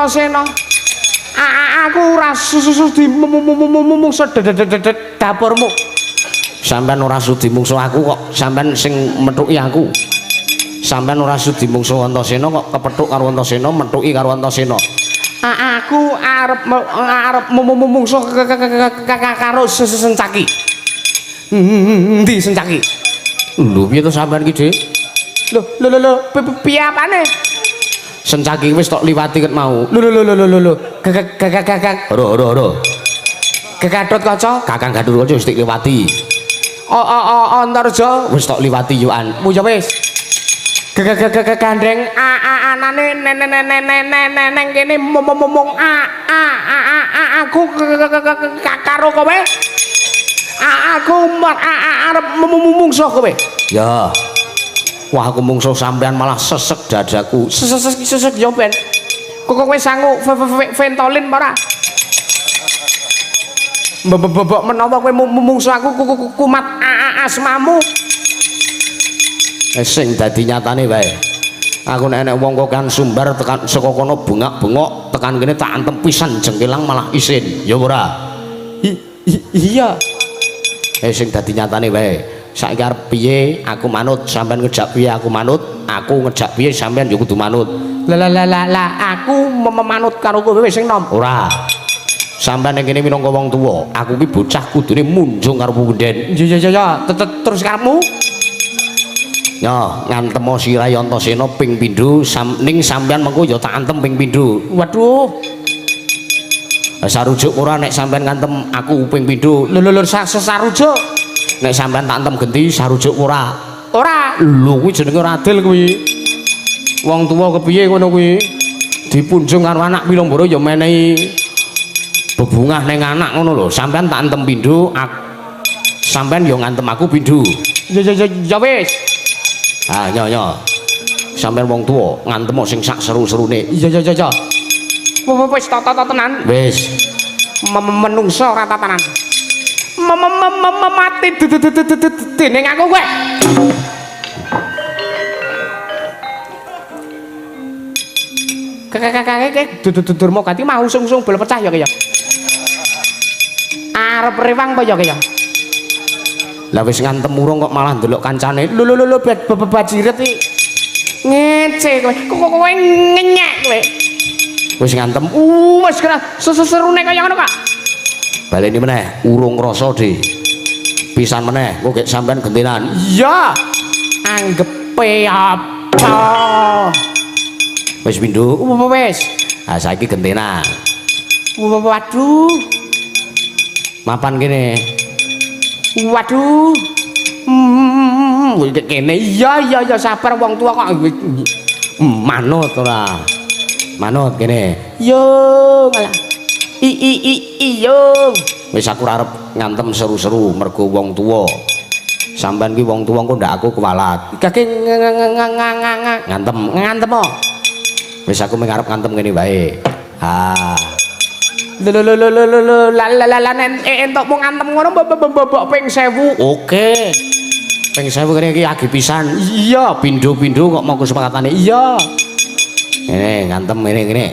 Antasena. Aku ora sudi mungsuh dapurmu. Sampeyan ora sudi mungsuh aku kok sampeyan sing methuki aku. Sampeyan ora sudi mungsuh Antasena kok kepethuk karo Antasena, methuki karo Antasena. Aku arep arep mungsuh karo Sencaki. Endi Sencaki? Lho piye to sampeyan ki, Dik? Lho lho lho lho piye apane? Sencaki wis tok liwati ket mau. Lho lho lho lho lho lho. Gagak. Ora ora ora. Gagadot kaca. Kakang Gatot Kaca wis tok liwati. O o o Antarja Wis tok liwati yo an. Mu ya wis. Gagak gandeng a a anane neng kene mung a a a a aku karo kowe. Aku arep mungsuh kowe. Ya. Wah aku mungsuh sampean malah sesek dadaku. Sesek sesek yo ben. Kok kowe sangu Ventolin apa ora? Mbok menawa kowe mungsuh aku kumat asmamu. Sing dadi nyatane wae. Aku nek enek wong kok kan sumbar tekan saka kono bengak-bengok tekan kene tak antem pisan jengkelang malah isin. Ya ora? Iya. Sing dadi nyatane wae. Saiki arep piye aku manut, sampean ngejak piye aku manut, aku ngejak piye sampean yo kudu manut. Lah lah lah lah aku memanut karo kowe wis sing nom. Ora. Sampean ning kene minangka wong tuwa, aku ki bocah kudune munjung karo punden. Ya ya ya, terus karepmu? Ya, ngantemo sirahe Antasena ping pindho, ning sampean mengko ya tak antem ping pindho. Waduh. Sarujuk ora nek sampean ngantem aku ping pindho. Lho lho lho sarujuk. Nek sampean tak antem genti sarujuk ora? Ora. Lho kuwi jenenge ora adil kuwi. Wong tuwa kepiye ngono kuwi? Dipunjung karo anak pilomboro ya menehi bebungah ning anak ngono lho. Sampean tak antem pindho, sampean ya ngantem aku pindho. Ya ya ya ya wis. Ah nyo nyo. Sampeyan wong tuwa ngantem sing sak seru-serune. Iya iya iya. Wis tata tenan. Wis. Menungso ora tatanan. Mati dening aku kowe. Kakak Durma Gati mau usung-usung bol pecah ya kaya. Arep rewang apa ya kaya? Lah wis ngantem urung kok malah ndelok kancane. Lho lho lho bajiret iki. Ngece kowe. Kok kowe ngenyek kowe. Wis ngantem. Wis kena seserune kaya ngono, Kak. Baleni meneh, urung rasa, Dik. Pisan meneh, kok gek sampean gentenan. Iya. Anggepe apa? Wis pindho. Wis. Ha saiki gentenan. Waduh. Mapan kene. Waduh. Kene. Iya iya iya sabar wong tua kok. Manut ora. Manut kene. Yo malah. I i i iyo. Wis aku ora arep ngantem seru-seru mergo wong tuwa. Sampean ki wong tuwa engko ndak aku kuwalat. Kake ngantem. Ngantem o. Wis aku mung arep ngantem kene wae. Ha. Lho lho lho lho lho la la la entuk mung ngantem ngono mbok ping 1000. Oke. Ping 1000 kene iki agi pisan. Iya, pindho-pindho kok mau kesepakatane. Iya. Ngene ngantem ngene ngene.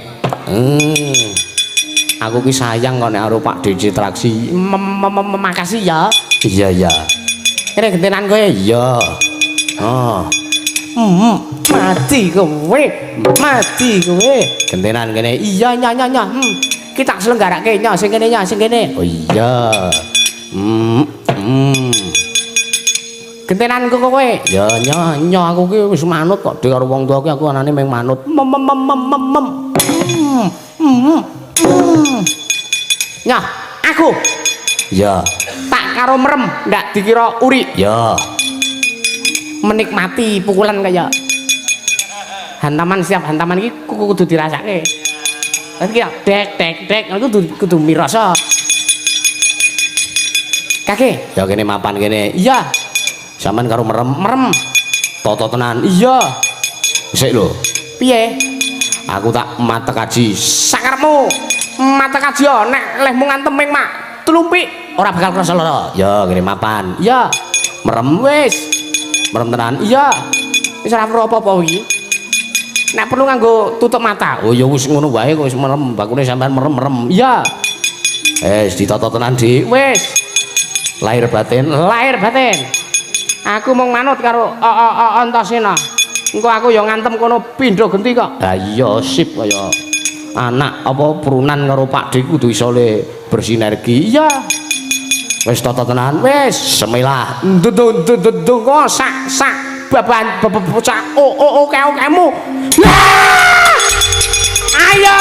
Aku ki sayang kok nek karo Pak DC Traksi. Makasih ya. Iya iya. Kene gentenan kowe. Iya. Oh. Mati kowe. Mati kowe. Gentenan kene. Iya nya nya nya. Ki tak selenggarake nya sing kene nya sing kene. Oh iya. Gentenan kowe. Ya nya nya aku ki wis manut kok karo wong tuwa ki aku anane mung manut. Mem mem mem mem. Nyah, aku. Ya. Tak karo merem, ndak dikira uri. Ya. Menikmati pukulan kaya hantaman, setiap hantaman iki kudu dirasake. Iki dek dek dek aku kudu mirasa. Kake, ya kene mapan kene. Iya. Sampeyan karo merem, merem. Toto tenan. Iya. Sik lho. Piye? Aku tak matek kaji. Sakarepmu. Matek kaji yo nek lehmu ngantem ming mak tlumpik ora bakal krasa lara. Ya kene mapan. Iya. Merem wis. Merem tenan. Iya. Wis ora perlu apa-apa iki. Nek perlu nganggo tutup mata. Oh ya wis ngono wae kok wis merem, bakune sampean merem-merem. Iya. Wis ditata tenan, Dik. Wis. Lahir batin. Lahir batin. Aku mung manut karo Antasena. Engko aku ya ngantem kono pindha genti kok. Ha iya sip kaya anak apa prunan karo Pakde kudu iso le bersinergi. Iya. Wis tata tenan. Wis. Semilah. Ndung kok sak sak baban bocah o o o kemu. Ayo.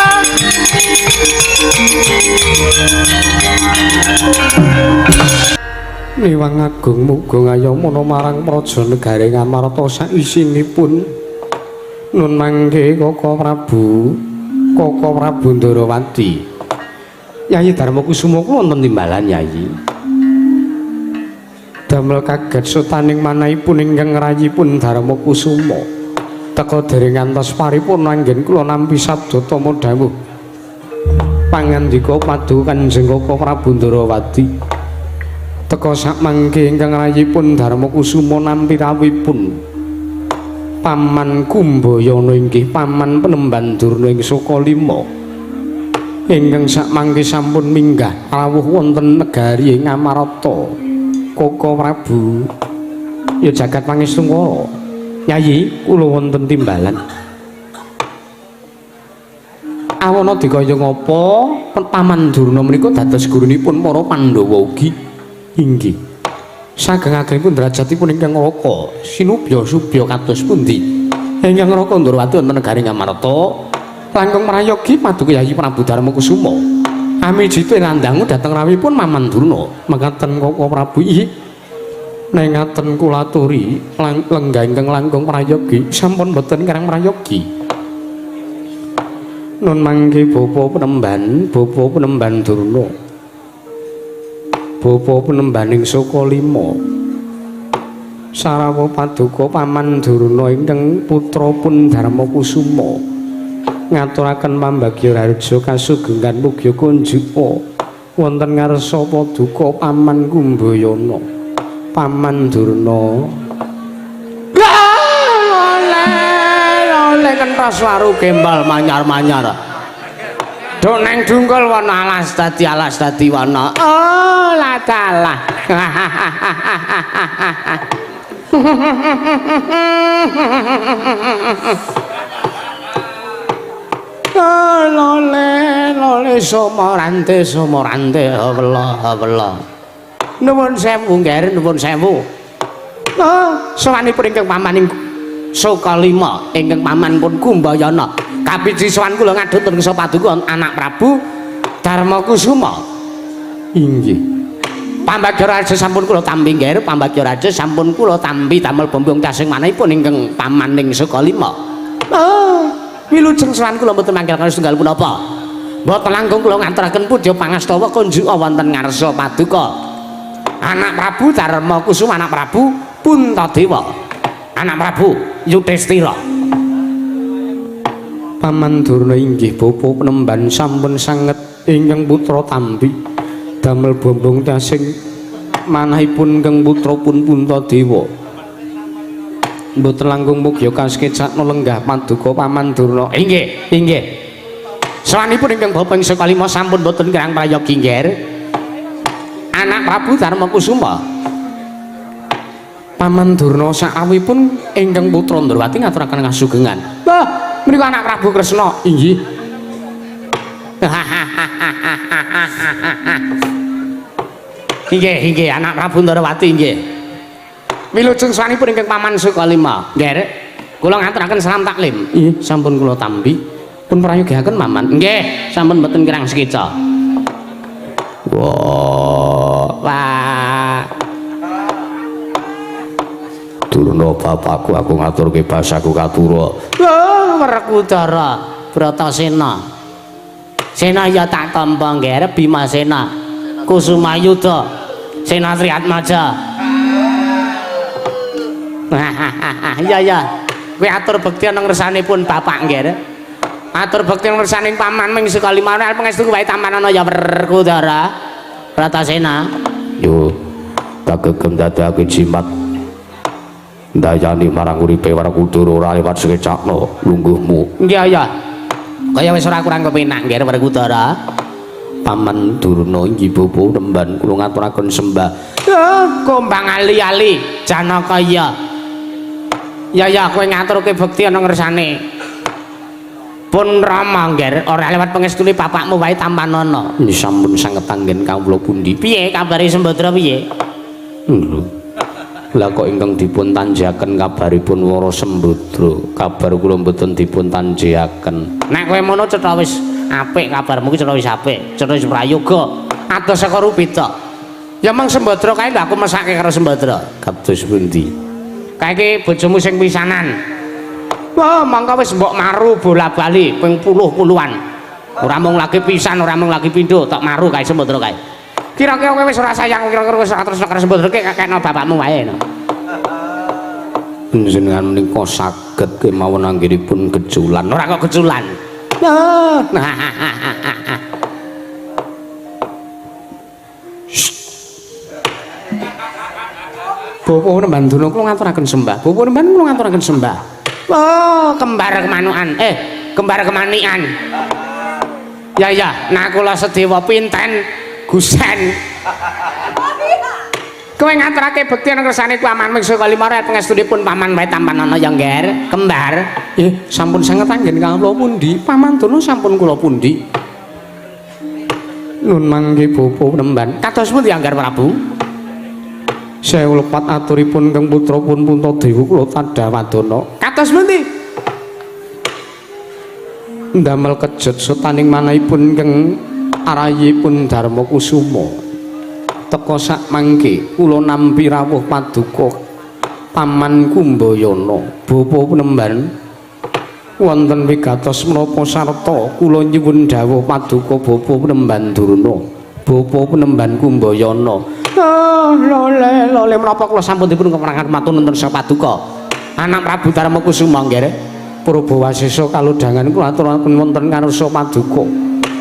Niwang agung muga ngayomana marang praja negari Ngamarta saisinipun. Nun mangke Kaka Prabu, Kaka Prabu Ndarawati. Yayi Darma Kusuma kula wonten timbalan Yayi. Damel kaget sutaning manahipun ingkang rayipun Darma Kusuma. Teka dereng ngantos paripurna anggen kula nampi sabda tama dawuh. Pangandika paduka Kanjeng Kaka Prabu Ndarawati. Teka sakmangke ingkang rayipun Darma Kusuma nampi rawuhipun Paman Kumbayana inggih paman penemban Durna ing Sukalima ingkang sakmangke sampun minggah rawuh wonten negari ing Ngamarta. Kaka Prabu ya jagat pangestu kala. Yayi kula wonten timbalan. Awana dikaya ngapa Paman Durna menika dados gurunipun para Pandhawa ugi. Inggih. Sageng-agengipun derajatipun ingkang raka sinubya subya kados pundi? Ingkang raka Ndrawati wonten negari Ngamarta langkung prayogi paduka Yayi Prabu Darma Kusuma. Amijitu landangu dhateng rawuhipun Paman Durna. Mekaten Kaka Prabu inggih. Nengaten kula aturi lenggah ingkang langkung prayogi sampun boten kirang prayogi. Nun mangke bapa penemban, bapa penemban Durna. Bapa penembaning Sukalima. Sarawa paduka Paman Durna ingkang putra pun Darma Kusuma. Ngaturaken pambagya raharja kasugengan mugi kunjuka wonten ngarsa paduka Paman Kumbayana. Paman Durna. Lole kentos waru gembal manyar-manyar. Duk neng dungkul wana alas dadi wana. Oh ladalah. Lole lole somorante somorante wela wela. Nuwun sewu nggih, nuwun sewu. Oh, sowanipun ingkang pamaning Sukalima ingkang paman pun Kumbayana. Kapiji sowan kula ngadhut teng paduka anak Prabu Darma Kusuma. Inggih. Pambagya raja sampun kula tampi nggih, pambagya raja sampun kula tampi damel bombong tasing manahipun ingkang pamaning Sukalima. Oh, wilujeng sowan kula mboten mangkel kalih setunggal punapa. Mboten langkung kula ngaturaken pudya pangastawa kunjuka wonten ngarsa paduka. Anak Prabu Darma Kusuma, anak Prabu Puntadewa, anak Prabu Yudhistira. Paman Durna inggih bapa penemban sampun sanget ingkang putra tampi damel bombong tasing manahipun ingkang putra pun Puntadewa. Mboten langkung mugi kasekecakna lenggah paduka Paman Durna. Inggih, inggih. Sowanipun ingkang bapa ing Sukalima sampun boten kirang prayogi nggih. Anak Prabu Darma Kusuma. Paman Durna sakawipun ingkang putra Ndrawati ngaturaken kasugengan. Wah, menika anak Prabu Kresna. Inggih. Inggih, inggih, anak Prabu Ndrawati inggih. Wilujeng sowanipun ingkang paman Sukalima. Nggih, kula ngaturaken salam taklim. Inggih, sampun kula tampi. Pun prayogiaken paman. Nggih, sampun mboten kirang sekeca. Wah, wah. Durna bapakku aku ngaturke basaku katura. Oh, Werkudara, Bratasena. Sena ya tak tampa nggih, Bimasena. Kusumayuda, Sena Triatmaja. Iya ya. Kowe atur bekti ana ngersanipun bapak nggih. Atur bekti ngersaning paman ming Sukalima arep pangestu wae tamanana ya Werkudara, Bratasena. Yo, tak gegem dadake jimat. Ndayani marang uripe Werkudara ora liwat sekecakno lungguhmu. Nggih ya. Kaya wis ora kurang kepenak nggih Werkudara. Paman Durna inggih bapa nemban kula ngaturaken sembah. Kumbang ali-ali Janaka iya. Ya ya kowe ngaturke bekti ana ngersane. Pun Rama nggih ora lewat pengestune bapakmu wae tampanana. Nggih sampun sanget anggen kawula pundi. Piye kabare Sembadra piye? Lho. Lah kok ingkang dipun tanjaken kabaripun Wara Sembadra, kabar kula mboten dipun tanjaken. Nek kowe ngono cetha wis apik kabarmu ki cetha wis apik, cetha wis prayoga. Adoh saka rubeda. Ya meng Sembadra kae lho aku mesake karo Sembadra. Kados pundi? Kae iki bojomu sing pisanan. Wah, mangka wis mbok maru bola-bali ping puluh-puluhan. Ora mung lagi pisan, ora mung lagi pindho, tok maru kae Sembadra kae. Kira-kira kowe wis ora sayang, kira-kira wis ora tresno karo Sembadra ki kekekno bapakmu wae no. Panjenengan menika saged kemawon anggenipun gejulan. Ora kok gejulan. Bapak Nemban Durna kula ngaturaken sembah. Bapak Nemban kula ngaturaken sembah. Oh, kembar kemanukan. Kembar kemanikan. Ya ya, Nakula Sedewa pinten Gusen. Kowe ngaturake bekti ana kersane paman ming saka lima ret pangestunipun paman wae tampanana ya, Ngger. Kembar. Sampun sanget anggen kawula pundi? Paman Durna sampun kula pundi? Nun mangke Bapak Nemban. Kados pundi Angger Prabu? Sewu lepat aturipun kang putra pun Puntadewa kula tadhawadana. Kados pundi? Ndamel kejet setaning manahipun kang arayipun Darma Kusuma. Teka sak mangke kula nampi rawuh paduka Paman Kumbayana. Bapa Nemban wonten wigatos menapa sarta kula nyuwun dawuh paduka Bapa Nemban Durna. Bapa Nemban Kumbayana. Oh, lole lole menapa kula sampun dipun keperangan matur nuwun paduka. Anak Prabu Darma Kusuma nggih. Purbawasesa kalodhangan kula aturaken wonten ngarsa paduka.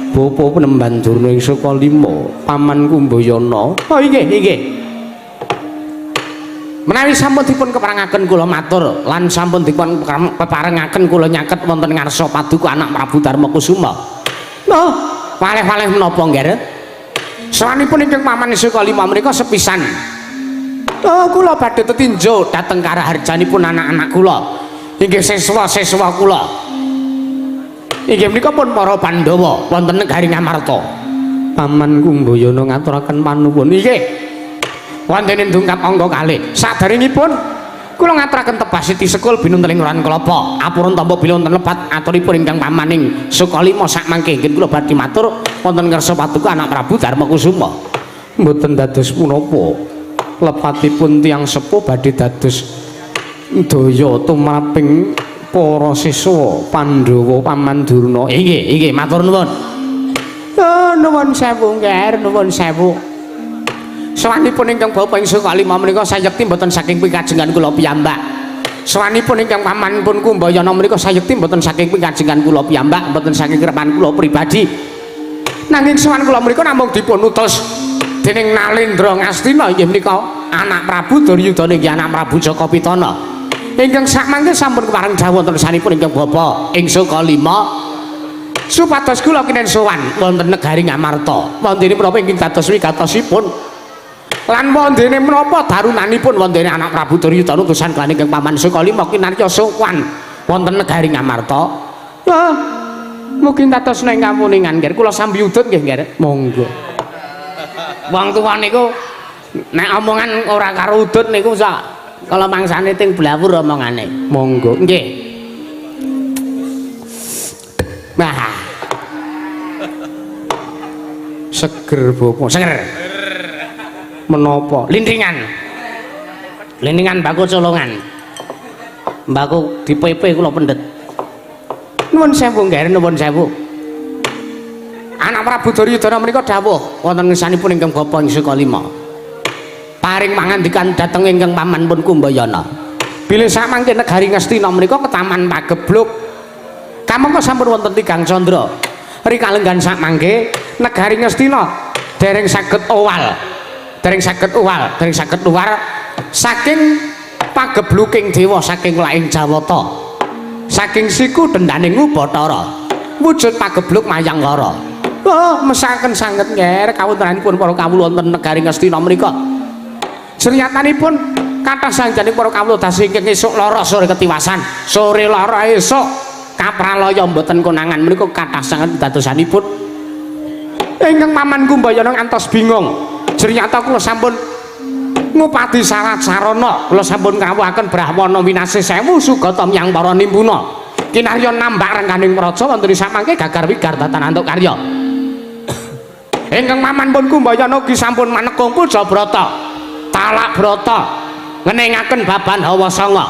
Bapa Penemban Durna ing saka lima, Paman Kumbayana. Oh inggih, inggih. Menawi sampun dipun keparengaken kula matur lan sampun dipun peparengaken kula nyaket wonten ngarsa paduka anak Prabu Darma Kusuma. Loh, waleh-waleh menapa nggih? Sawanipun ingkang paman saka lima menika sepisan. Oh, kula badhe tetinjo dhateng karaharjanipun anak-anak kula. Inggih siswa-siswa kula. Inggih menika pun para Pandhawa wonten negari Ngamarta. Paman Kumbayana ngaturaken panuwun. Inggih. Wonten ndungkap angka kalih. Saderengipun kula ngaturaken tebas siti sekul binunteling uran kelapa. Apurun tampa bilih wonten lepat aturipun ingkang pamaning Sukalima sak mangke inggih kula badhe matur wonten ngarsa paduka anak Prabu Darma Kusuma. Mboten dados punapa. Lepatipun tiyang sepuh badhe dados daya tumraping para siswa Pandhawa Paman Durna. Inggih, inggih matur nuwun. Oh, nuwun sewu nggih, nuwun sewu. Sawanipun ingkang bapa ing Sukalima menika sayekti mboten saking pikajengan kula piyambak. Sawanipun ingkang pamanipun Kumbayana menika sayekti mboten saking pikajengan kula piyambak, mboten saking krepan kula pribadi. Nanging sowan kula menika namung dipun utus dening Nalendra Ngastina inggih menika anak Prabu Duryudana inggih anak Prabu Jaka Pitana. Ingkang sakmangke sampun kepareng dawuh wonten sanipun ingkang bapa ing Sukalima supados kula kinen sowan wonten negari Ngamarta. Wontene menapa ingkang dados wigatosipun lan wontene menapa darunanipun wontene anak Prabu Duryudana utusan kaliyan ingkang paman Sukalima kinarya sowan wonten negari Ngamarta. Ah, mugi dados ing kamuningan nggih kula sambi udut nggih nggih. Monggo. Wong tuwa niku nek omongan ora karo udut niku sak kala mangsane ting blawur omongane. Monggo. Nggih. Wah. Seger bapa. Seger. Menapa? Lindingan. Lindingan mbako colongan. Mbako di PP kula pendet. Nuwun sewu nggih, nuwun sewu. Anak Prabu Duryudana menika dawuh wonten ngersanipun ingkang bapa ing Sukalima. Paring mangandikan dhateng ingkang pamanipun Kumbayana. Bilih samangke negari Ngastina menika ketaman pagebluk. Kamangka sampun wonten tigang candra. Rikalenggan samangke negari Ngastina dereng saged owal. Dereng saged owal, dereng saged luar saking Pagebluking dewa saking welaking Jawata. Saking siku dendaning Ubathara. Wujud pagebluk mayang lara. Oh, mesaken sanget nger kawontenanipun para kawula wonten negari Ngastina menika. Sernyatanipun kathah sanjaning para kawula dasi ingkang esuk lara sore ketiwasan, sore lara esuk kapralaya mboten konangan menika kathah sanget dadosanipun. Ingkang Paman Kumbayana ngantos bingung. Jernyata kula sampun ngupadi syarat sarana, kula sampun ngrawuhaken Brahmana winasih sewu sugata miyang para nimpuna. Kinarya nambak rengganing praja wonten samangke gagar wigar datan antuk karya. Ingkang Paman pun Kumbayana ugi sampun manekung puja brata, talak brata, ngeningaken baban hawa sanga.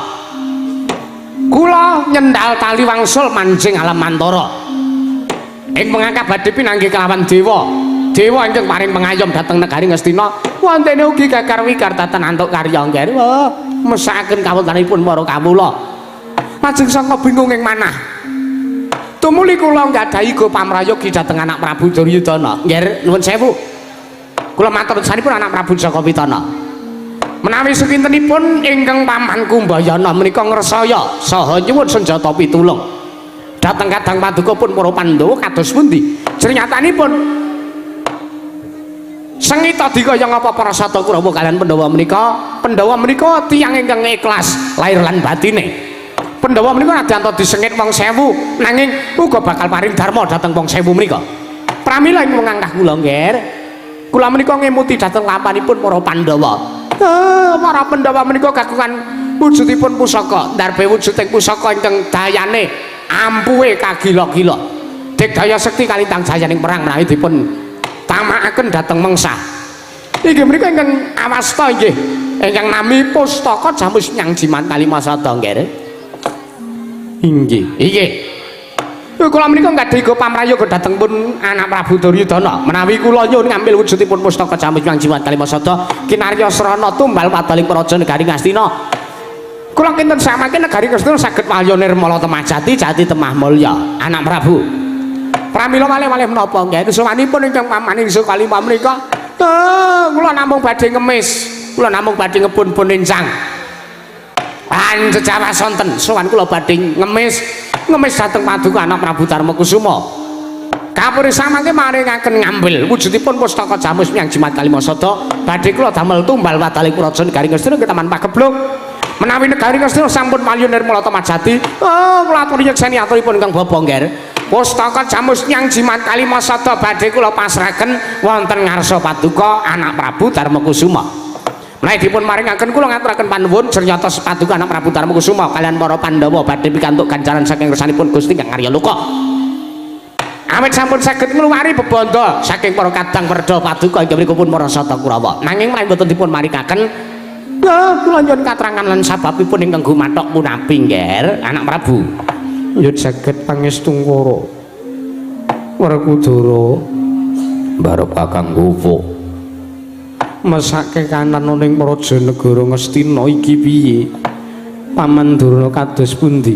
Kula nyendal tali wangsul manjing alam mantara. Ing pengangka badhe pinanggih kelawan dewa. Dewa ingkang paring pengayom dhateng negari Ngastina, wontene ugi gagar wigar datan antuk karya nggih. Wah, mesakaken kawontenanipun para kawula. Lajeng sangka bingung ing manah. Tumuli kula nggadahi go pamrayogi dhateng anak Prabu Duryudana. Nggih, nuwun sewu. Kula matur sanipun anak Prabu Jaka Pitana. Menawi sakintenipun ingkang Paman Kumbayana menika ngresaya saha nyuwun senjata pitulung. Dhateng kadang paduka pun para Pandhawa kados pundi? Cernyatanipun sengita dikaya ngapa para sata Kurawa kalian Pandhawa menika? Pandhawa menika tiyang ingkang ikhlas lahir lan batine. Pandhawa menika nadyan disengit wong sewu nanging uga bakal paring dharma dhateng wong sewu menika. Pramila ing mengangkah kula nggih. Kula menika ngemuti dhateng lampanipun para Pandhawa. Para Pandhawa menika kagungan wujudipun pusaka, ndarbe wujuding pusaka ingkang dayane ampuhe kagila-gila. Digdaya sekti kalintang jayaning perang menawi dipun tamakaken dhateng mengsah. Inggih menika ingkang awasta inggih ingkang nami pustaka Jamus Nyang Jimat Kalimasada nggih. Inggih. Inggih. Kula menika nggadahi go pamrayoga dhateng pun anak Prabu Duryudana. Menawi kula nyuwun ngambil wujudipun pustaka Jamus Nyang Jimat Kalimasada kinarya srana tumbal padaling praja negari Ngastina. Kula kinten samangke negari Ngastina saged walya nirmala temah jati jati temah mulya anak Prabu. Pramila malih-malih menapa nggih sowanipun ingkang paman ingsun kalima menika. Kula namung badhe ngemis, kula namung badhe ngebun-bun encang. Anjejawa sonten sowan kula badhe ngemis, ngemis dhateng paduka anak Prabu Darmakusuma. Kapuri samangke maringaken ngambil wujudipun pustaka Jamus Nyang Jimat Kalimasada badhe kula damel tumbal wadaling praja negari Ngastina ketaman pagebluk. Menawi negari Ngastina sampun malya nirmala temah jati, oh kula aturi nyekseni aturipun ingkang bapa nggih. Pustaka Jamus Nyang Jimat Kalimasada badhe kula pasrahaken wonten ngarsa paduka anak Prabu Darmakusuma. Menawi dipun maringaken kula ngaturaken panuwun sernyata paduka anak Prabu Darmakusuma kalian para Pandhawa badhe pikantuk ganjaran saking kersanipun Gusti Kang Arya Loka. Awit sampun saged ngluwari bebandha saking para kadang werda paduka inggih mriku pun para sata Kurawa. Nanging menawi mboten dipun maringaken, kula nyuwun katrangan lan sababipun ingkang gumathok punapi nggih anak Prabu. Ya jagat pangestungkara. Werkudara barep Kakang Gopo. Mesake kanan ning praja negara Ngastina iki piye? Paman Durna kados pundi?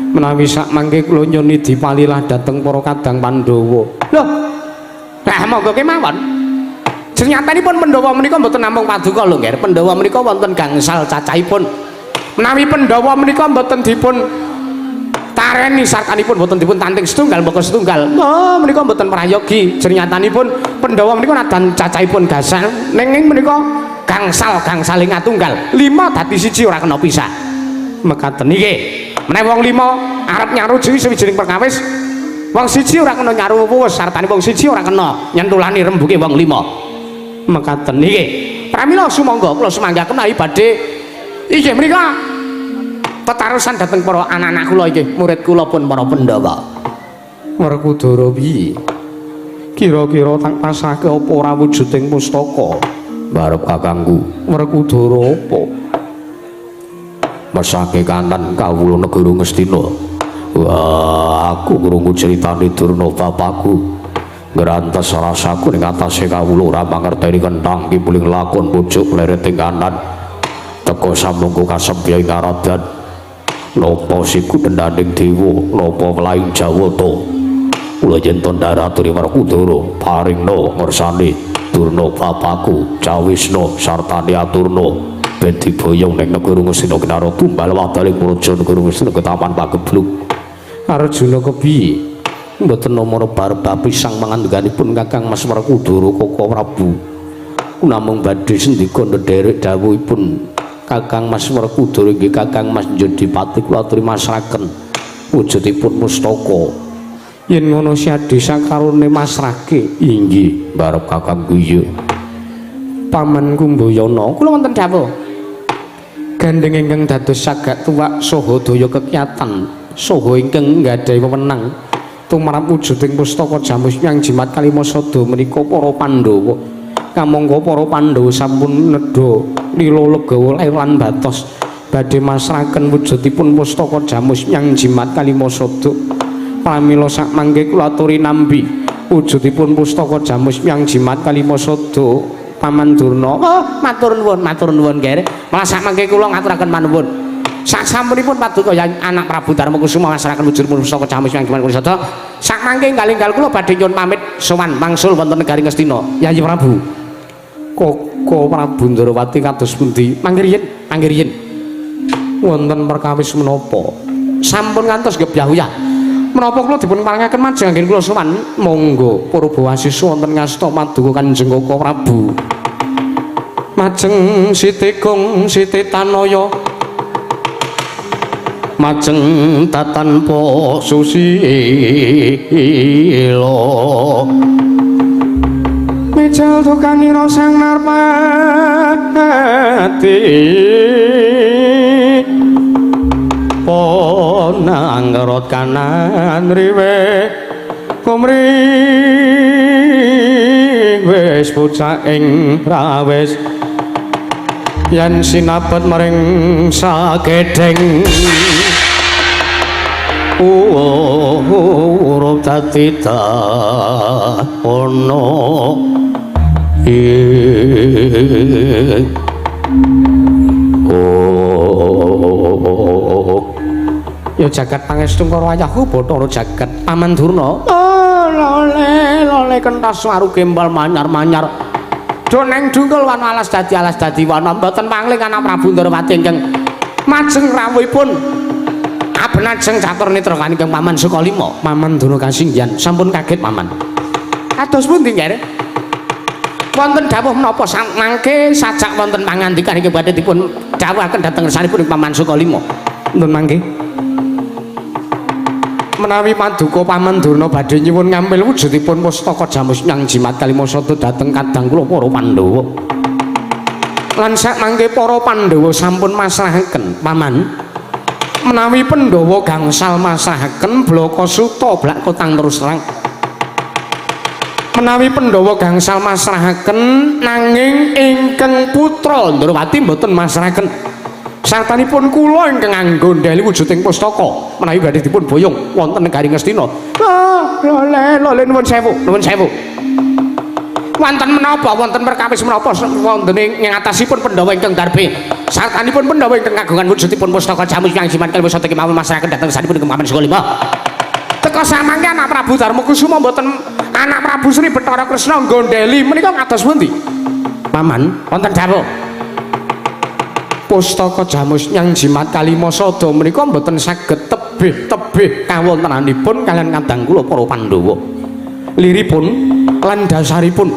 Menawi sak mangke kula nyuwun dipalilah dhateng para kadang Pandhawa. Lho. Lah monggo kemawon. Sernyatanipun Pandhawa menika mboten namung paduka lho nggih. Pandhawa menika wonten gangsal cacahipun. Menawi Pandhawa menika mboten dipun tareni sartanipun mboten dipun tanting setunggal mbaka setunggal. Oh, menika mboten prayogi. Sernyatanipun Pandhawa menika nadan cacahipun gasal nanging menika gangsal-gangsaling atunggal. 5 dadi 1 ora kena pisah. Mekaten iki. Menawi wong 5 arep nyarujuki sawijining perkawis, wong siji ora kena nyaru wuwus, sartane wong siji ora kena nyentulani rembuke wong 5. Mekaten iki. Pramila sumangga kula sumanggaken menawi badhe inggih menika tetarusan dhateng para anak-anak kula inggih murid kula pun para Pandhawa. Werkudara piye? Kira-kira tak pasake apa ora wujuding pustaka? Barep kakangku. Werkudara apa? Mesake kanan kawula negara Ngastina. Wah, aku krungu critane Durna bapakku. Ngrantes rasaku ning atase kawula ora mangerteni kenthang kipuling lakon pucuk leret ing kanan. Teka samungku kasempya ing aradan. Napa siku dendaning dewa, napa welaing Jawata. Kula yen to ndaraturi Werkudara paringna ngersane Durna bapakku, cawisna sartane aturna. Ben diboyong ning negara Ngastina kinara tumbal wadaling praja negara Ngastina ketapan pagebluk. Arjuna kepiye? Mboten namara bar pisang mangandikanipun Kakang Mas Werkudara Koko Prabu. Namung badhe sendika ndherek dawuhipun Kakang Mas Werkudara inggih Kakang Mas Jodipati kula aturi masraken wujudipun pustaka. Yen ngono siadi sakarone masrake. Inggih, barep Kakang guyu. Paman Kumbayana, kula wonten dawuh. Gandeng ingkang dados sagak tuwak saha daya kekyatan saha ingkang nggadahi wewenang tumrap wujuding pustaka jamus yang jimat kalima sada menika para Pandhawa. Kamangka para Pandhawa sampun nedha lila legawa lan batos badhe masraken wujudipun pustaka jamus yang jimat kalima sada. Pramila sakmangke kula aturi nampi wujudipun pustaka jamus yang jimat kalima sada. Paman Durna, oh matur nuwun, matur nuwun nggih. Malah sakmangke kula ngaturaken manuwun. Sasampunipun paduka anak Prabu Darma Kusuma masraken wujudipun pustaka jamus yang jimat kalima sada. Sakmangke enggal-enggal kula badhe nyuwun pamit sowan mangsul wonten negari Ngastina. Yayi Prabu. Koko Prabu Ndrawati kados pundi? Mangke riyin, mangke riyin. Wonten perkawis menapa? Sampun ngantos gebyah-uyah. Menapa kula dipun parengaken majeng anggen kula sowan? Monggo Purbawasisa wonten ngasta paduka Kanjeng Koko Prabu. Majeng Siti Kung Siti Tanaya. Majeng tatanpa susila. Mijil dukanira sang Narpati. Ponangrot kanan riwe kumri wis pucak ing rawis yen sinabet maring sagedheng urup dadi ana ing. Oh ya jagat pangestu karo ayahku Bathara Jagat Paman Durna. Oh lole lole kentas waru gembal manyar-manyar. Do neng dungkul wana alas dadi wana mboten pangling anak Prabu Ndrawati ingkang majeng rawuhipun abenajeng catur netra kaningkang Paman Sukalima. Paman Durna kasinggihan sampun kaget Paman. Kados pundi nggih? Wonten dawuh menapa mangke sajak wonten pangandikan ingkang badhe dipun dawuhaken dhateng ngersanipun Paman Sukalima. Nuwun mangke. Menawi paduka Paman Durna badhe nyuwun ngampil wujudipun pustaka jamus nyang jimat kalima sada dhateng kadang kula para Pandhawa. Lan sakmangke para Pandhawa sampun masrahaken Paman. Menawi Pandhawa gangsal masrahaken blaka suta blak kotang terus terang. Menawi Pandhawa gangsal masrahaken nanging ingkang putra Ndrawati mboten masrahaken. Sartanipun kula ingkang nganggo ndeli wujuding pustaka menawi badhe dipun boyong wonten negari Ngastina. Ah, lole lole nuwun sewu, nuwun sewu. Wonten menapa wonten perkawis menapa wonten ing atasipun Pandhawa ingkang darbe. Sartanipun Pandhawa ingkang kagungan wujudipun pustaka jamus yang jimat kalima sada kemawon masrahaken dhateng sanipun ingkang Paman Sukalima. Teka samangke anak Prabu Darma Kusuma mboten anak Prabu Sri Bathara Kresna nggondheli menika kados pundi? Paman, wonten dawuh. Pustaka jamus nyang jimat kalima sada menika mboten saged tebih-tebih kawontenanipun kaliyan kadang kula para Pandhawa. Liripun lan dasaripun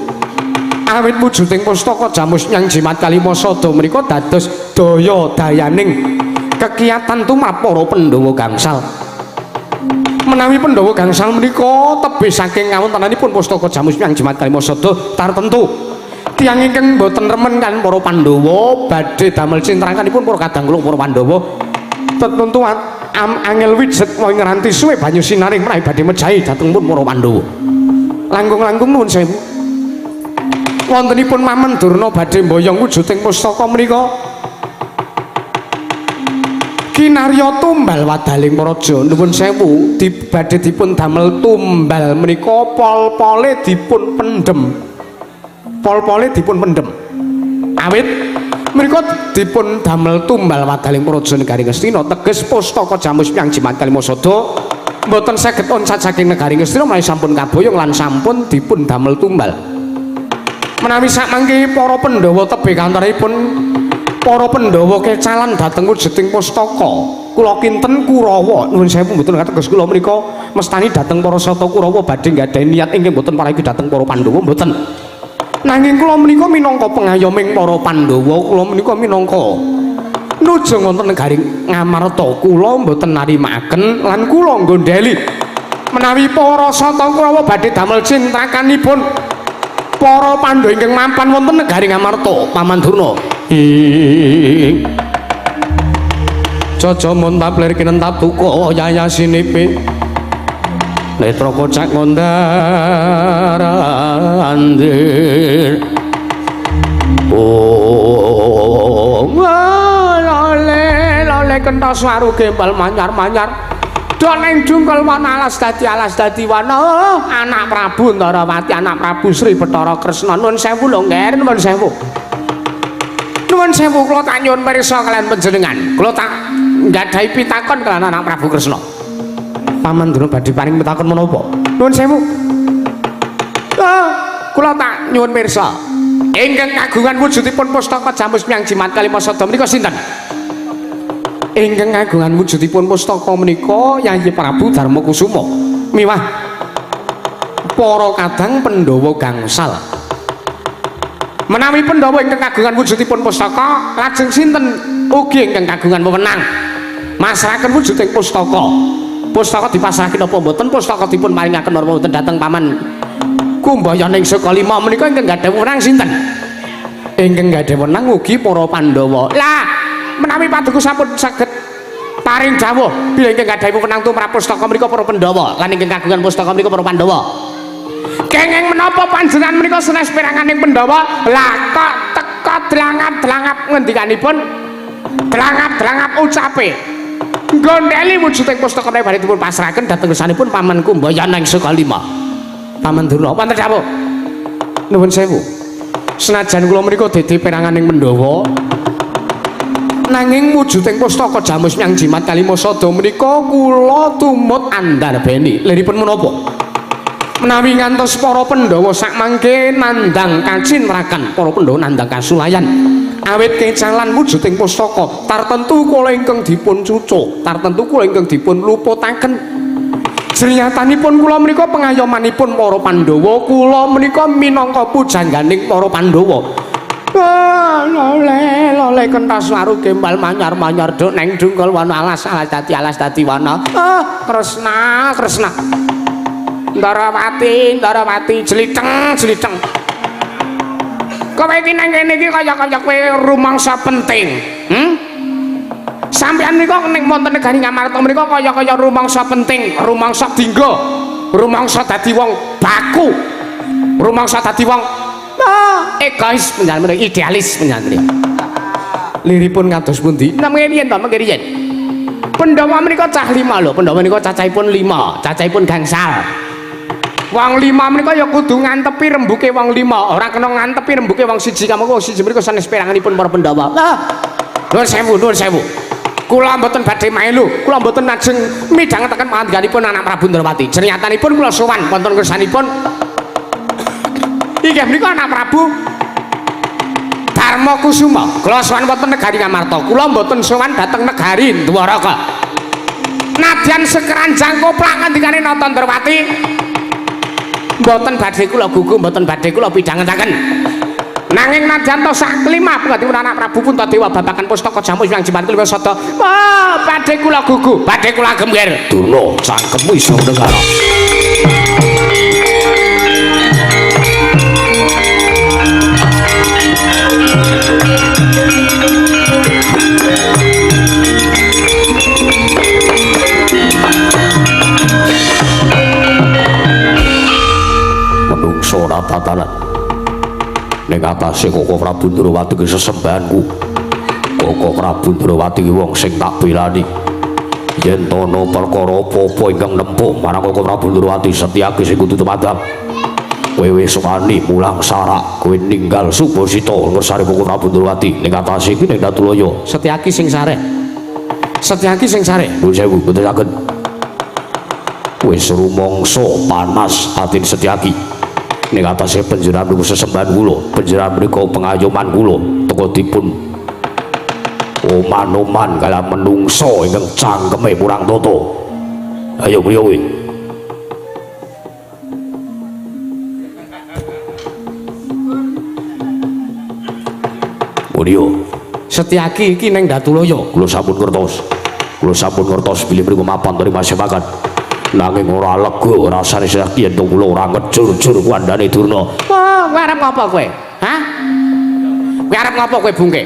awit wujuding pustaka jamus nyang jimat kalima sada menika dados daya dayaning kekiyatan tumrap para Pandhawa gangsal. Menawi Pandhawa gangsal menika tebih saking kawontenanipun pustaka jamus nyang jimat kalima sada tartemtu tiyang ingkang boten remen kan para Pandhawa badhe damel cintrakanipun para kadang kula para Pandhawa tentu angel wijet wong ngranti suwe banyu sinaring menawi badhe mejahi dhateng pun para Pandhawa. Langkung-langkung nuwun sewu. Wontenipun Paman Durna badhe mboyong wujuding pustaka menika kinarya tumbal wadaling praja. Nuwun sewu badhe dipun damel tumbal menika pol-pole dipun pendhem. Pol-pole dipun pendhem. Awit menika dipun damel tumbal wadaling praja negari Ngastina teges pustaka jamus yang jimat kalima sada mboten saged oncat saking negari Ngastina menawi sampun kaboyong lan sampun dipun damel tumbal. Menawi sakmangke para Pandhawa tebih kantoripun Para Pandhawa kecalan dhateng wujuding pustaka. Kula kinten Kurawa, nuwun sewu mboten kateges kula menika mestani dhateng para sata Kurawa badhe nggadahi niat ingkang mboten parayu dhateng para Pandhawa mboten. Nanging kula menika minangka pengayoming para Pandhawa, kula menika minangka nuju wonten negari Ngamarta, kula mboten narimakaken lan kula nggondheli menawi para sata Kurawa badhe damel cintrakanipun para Pandhawa ingkang mampan wonten negari Ngamarta. Paman Durna ing Caca muntap lir kinentap duka yayasinipe netra kocak ngondar andir. Oh lole lole kentos waru gembal manyar-manyar do ning jungkel wana alas dadi wana. Anak Prabu Ndarawati, anak Prabu Sri Bathara Kresna. Nuwun sewu lho Ngger, nuwun sewu. Nuwun sewu kula tak nyuwun pirsa kalian panjenengan. Kula tak nggadahi pitakon kalian anak Prabu Kresna. Paman Durna badhe paring pitakon menapa? Nuwun sewu. Kula tak nyuwun pirsa. Ingkang kagungan wujudipun pustaka Jamus Miang Jimat Kalima Sada menika sinten? Ingkang kagungan wujudipun pustaka menika Yayi Prabu Darma Kusuma miwah para kadang Pandhawa gangsal. Menawi Pandhawa ingkang kagungan wujudipun pustaka, lajeng sinten ugi ingkang kagungan wewenang masrahaken wujuding pustaka? Pustaka dipasrahaken napa mboten? Pustaka dipun paringaken napa mboten dhateng Paman Kumbayana ing Sukalima menika ingkang gadhah wewenang sinten? Ingkang gadhah wewenang ugi para Pandhawa. Lah, menawi paduka sampun saged paring dawuh bilih ingkang gadhah wewenang tumrap pustaka menika para Pandhawa lan ingkang kagungan pustaka menika para Pandhawa. Kenging menapa panjenengan menika sanes peranganing Pandhawa? Lah kok teka dlangap-dlangap ngendikanipun? Dlangap-dlangap ucape. Nggondheli wujuding pustaka menika badhe dipun pasrahaken dhateng ngersanipun Paman Kumbayana ing Sukalima. Paman Durna wonten dawuh. Nuwun sewu. Senajan kula menika dadi peranganing Pandhawa, nanging wujuding pustaka Jamus Miang Jimat Kalima Sada menika kula tumut andarbeni. Liripun menapa? Menawi ngantos para Pandhawa sakmangke nandhang kacintrakan, para Pandhawa nandhang kasulayan awit kecalan wujuding pustaka, tartentu kula ingkang dipun cucuk, tartentu kula ingkang dipun luputaken. Srinyatanipun kula menika pengayomanipun para Pandhawa, kula menika minangka pujangganing para Pandhawa. Lole lole kentas waru gembal manyar-manyar duk neng dungkul wana alas alas dadi wana. Kresna Kresna. Ndarawati Ndarawati jliteng jliteng. Kowe iki nang kene iki kaya-kaya kowe rumangsa penting. Sampeyan menika ning wonten negari Ngamarta menika kaya-kaya rumangsa penting, rumangsa dinggo, rumangsa dadi wong baku, rumangsa dadi wong egois panjenengan menika, idealis panjenengan menika. Liripun kados pundi? Namung riyen to, mengke riyen. Pandhawa menika cah 5 lho, Pandhawa menika cacahipun 5, cacahipun gangsal. Wong 5 menika ya kudu ngantepi rembuke wong 5, ora kena ngantepi rembuke wong siji, kamangka wong siji menika sanes peranganipun para Pandhawa. Nuwun sewu, nuwun sewu. Kula mboten badhe melu, kula mboten ajeng midhangetaken pangandikanipun anak Prabu Ndrawati. Jernyatanipun kula sowan wonten kersanipun inggih menika anak Prabu Darma Kusuma. Kula sowan wonten negari Ngamarta. Kula mboten sowan dhateng negari Dwaraka. Nadyan sekeranjang koplak ngendikane Nata Ndrawati, mboten badhe kula gugu, mboten badhe kula pidhangetaken. Nanging nadyan to sak kelima pungkatanipun anak Prabu Puntadewa babagan pustaka Jamus Miang Jimat Kalima Sada, wah badhe kula gugu, badhe kula gemger. Durna cangkemmu iso negara. Menungso ora tatanan. Ning atase Koko Prabu Ndrawati ki sesembahanku. Koko Prabu Ndrawati ki wong sing tak belani. Yen ana perkara apa-apa ingkang nempuh marang Koko Prabu Ndrawati, Setyaki sing kudu tumadhap. Kowe wis wani mulang sarak, kowe ninggal Subasita ngersane Koko Prabu Ndrawati. Ning atase iki ning Datulaya, Setyaki sing sareh. Setyaki sing sareh. Nuwun sewu, mboten saged. Wis rumangsa panas atine Setyaki. Ning atase panjenengan niku sesembahan kula, panjenengan menika pengayoman kula, teka dipun Oman-oman kala menungso ingkang cangkeme kurang tata. Ayo priyo kowe? Mulya. Setyaki iki ning Datulaya. Kula sampun ngertos. Kula sampun ngertos bilih mriku mapan teng masepakan. Nanging ora lega rasane Setyaki yen kula ora ngejur-jur kandhane Durna. Wah, kowe arep ngopo kowe? Hah? Kowe arep ngopo kowe bungke?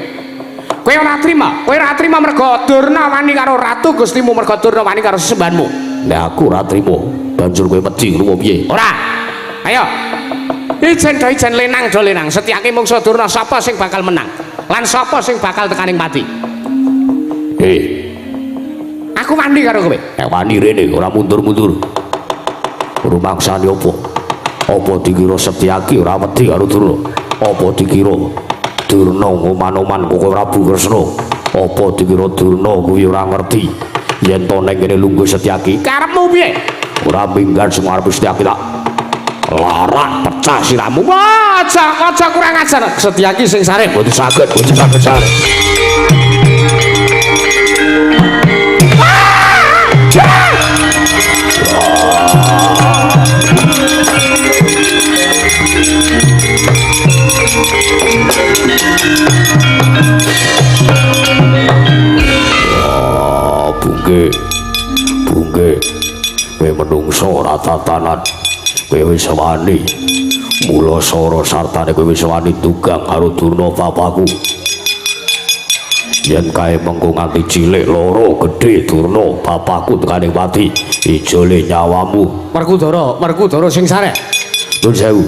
Kowe ora trima, kowe ora trima mergo Durna wani karo Ratu Gustimu, mergo Durna wani karo sesembahanmu. Nek aku ora trima, banjur kowe wedi ngono piye? Ora. Ayo. Ijen do ijen lenang do lenang, Setyaki mungsu Durna sapa sing bakal menang? Lan sapa sing bakal tekaning pati? Aku wani karo kowe. Nek wani rene ora mundur-mundur. Rumangsane apa? Apa dikira Setyaki ora wedi karo Durna? Apa dikira Durna ngoman-oman Koko Prabu Kresna? Apa dikira Durna kuwi ora ngerti yen to ning kene lungguh Setyaki? Karepmu piye? Ora minggat sing arep Setyaki tak larak pecah siramu. Wah, aja kurang ajar. Setyaki sing sareh mboten saged, mboten saged sareh. Wah, bungke. Bungke. Kowe menungso ora tatanan. Kowe wis wani. Mula sora sartane kowe wis wani dugang karo Durna bapakku. Yen kae mengko nganti cilik loro gedhe Durna bapakku tekane pati, ijole nyawamu. Werkudara, Werkudara sing sareh. Nuwun sewu.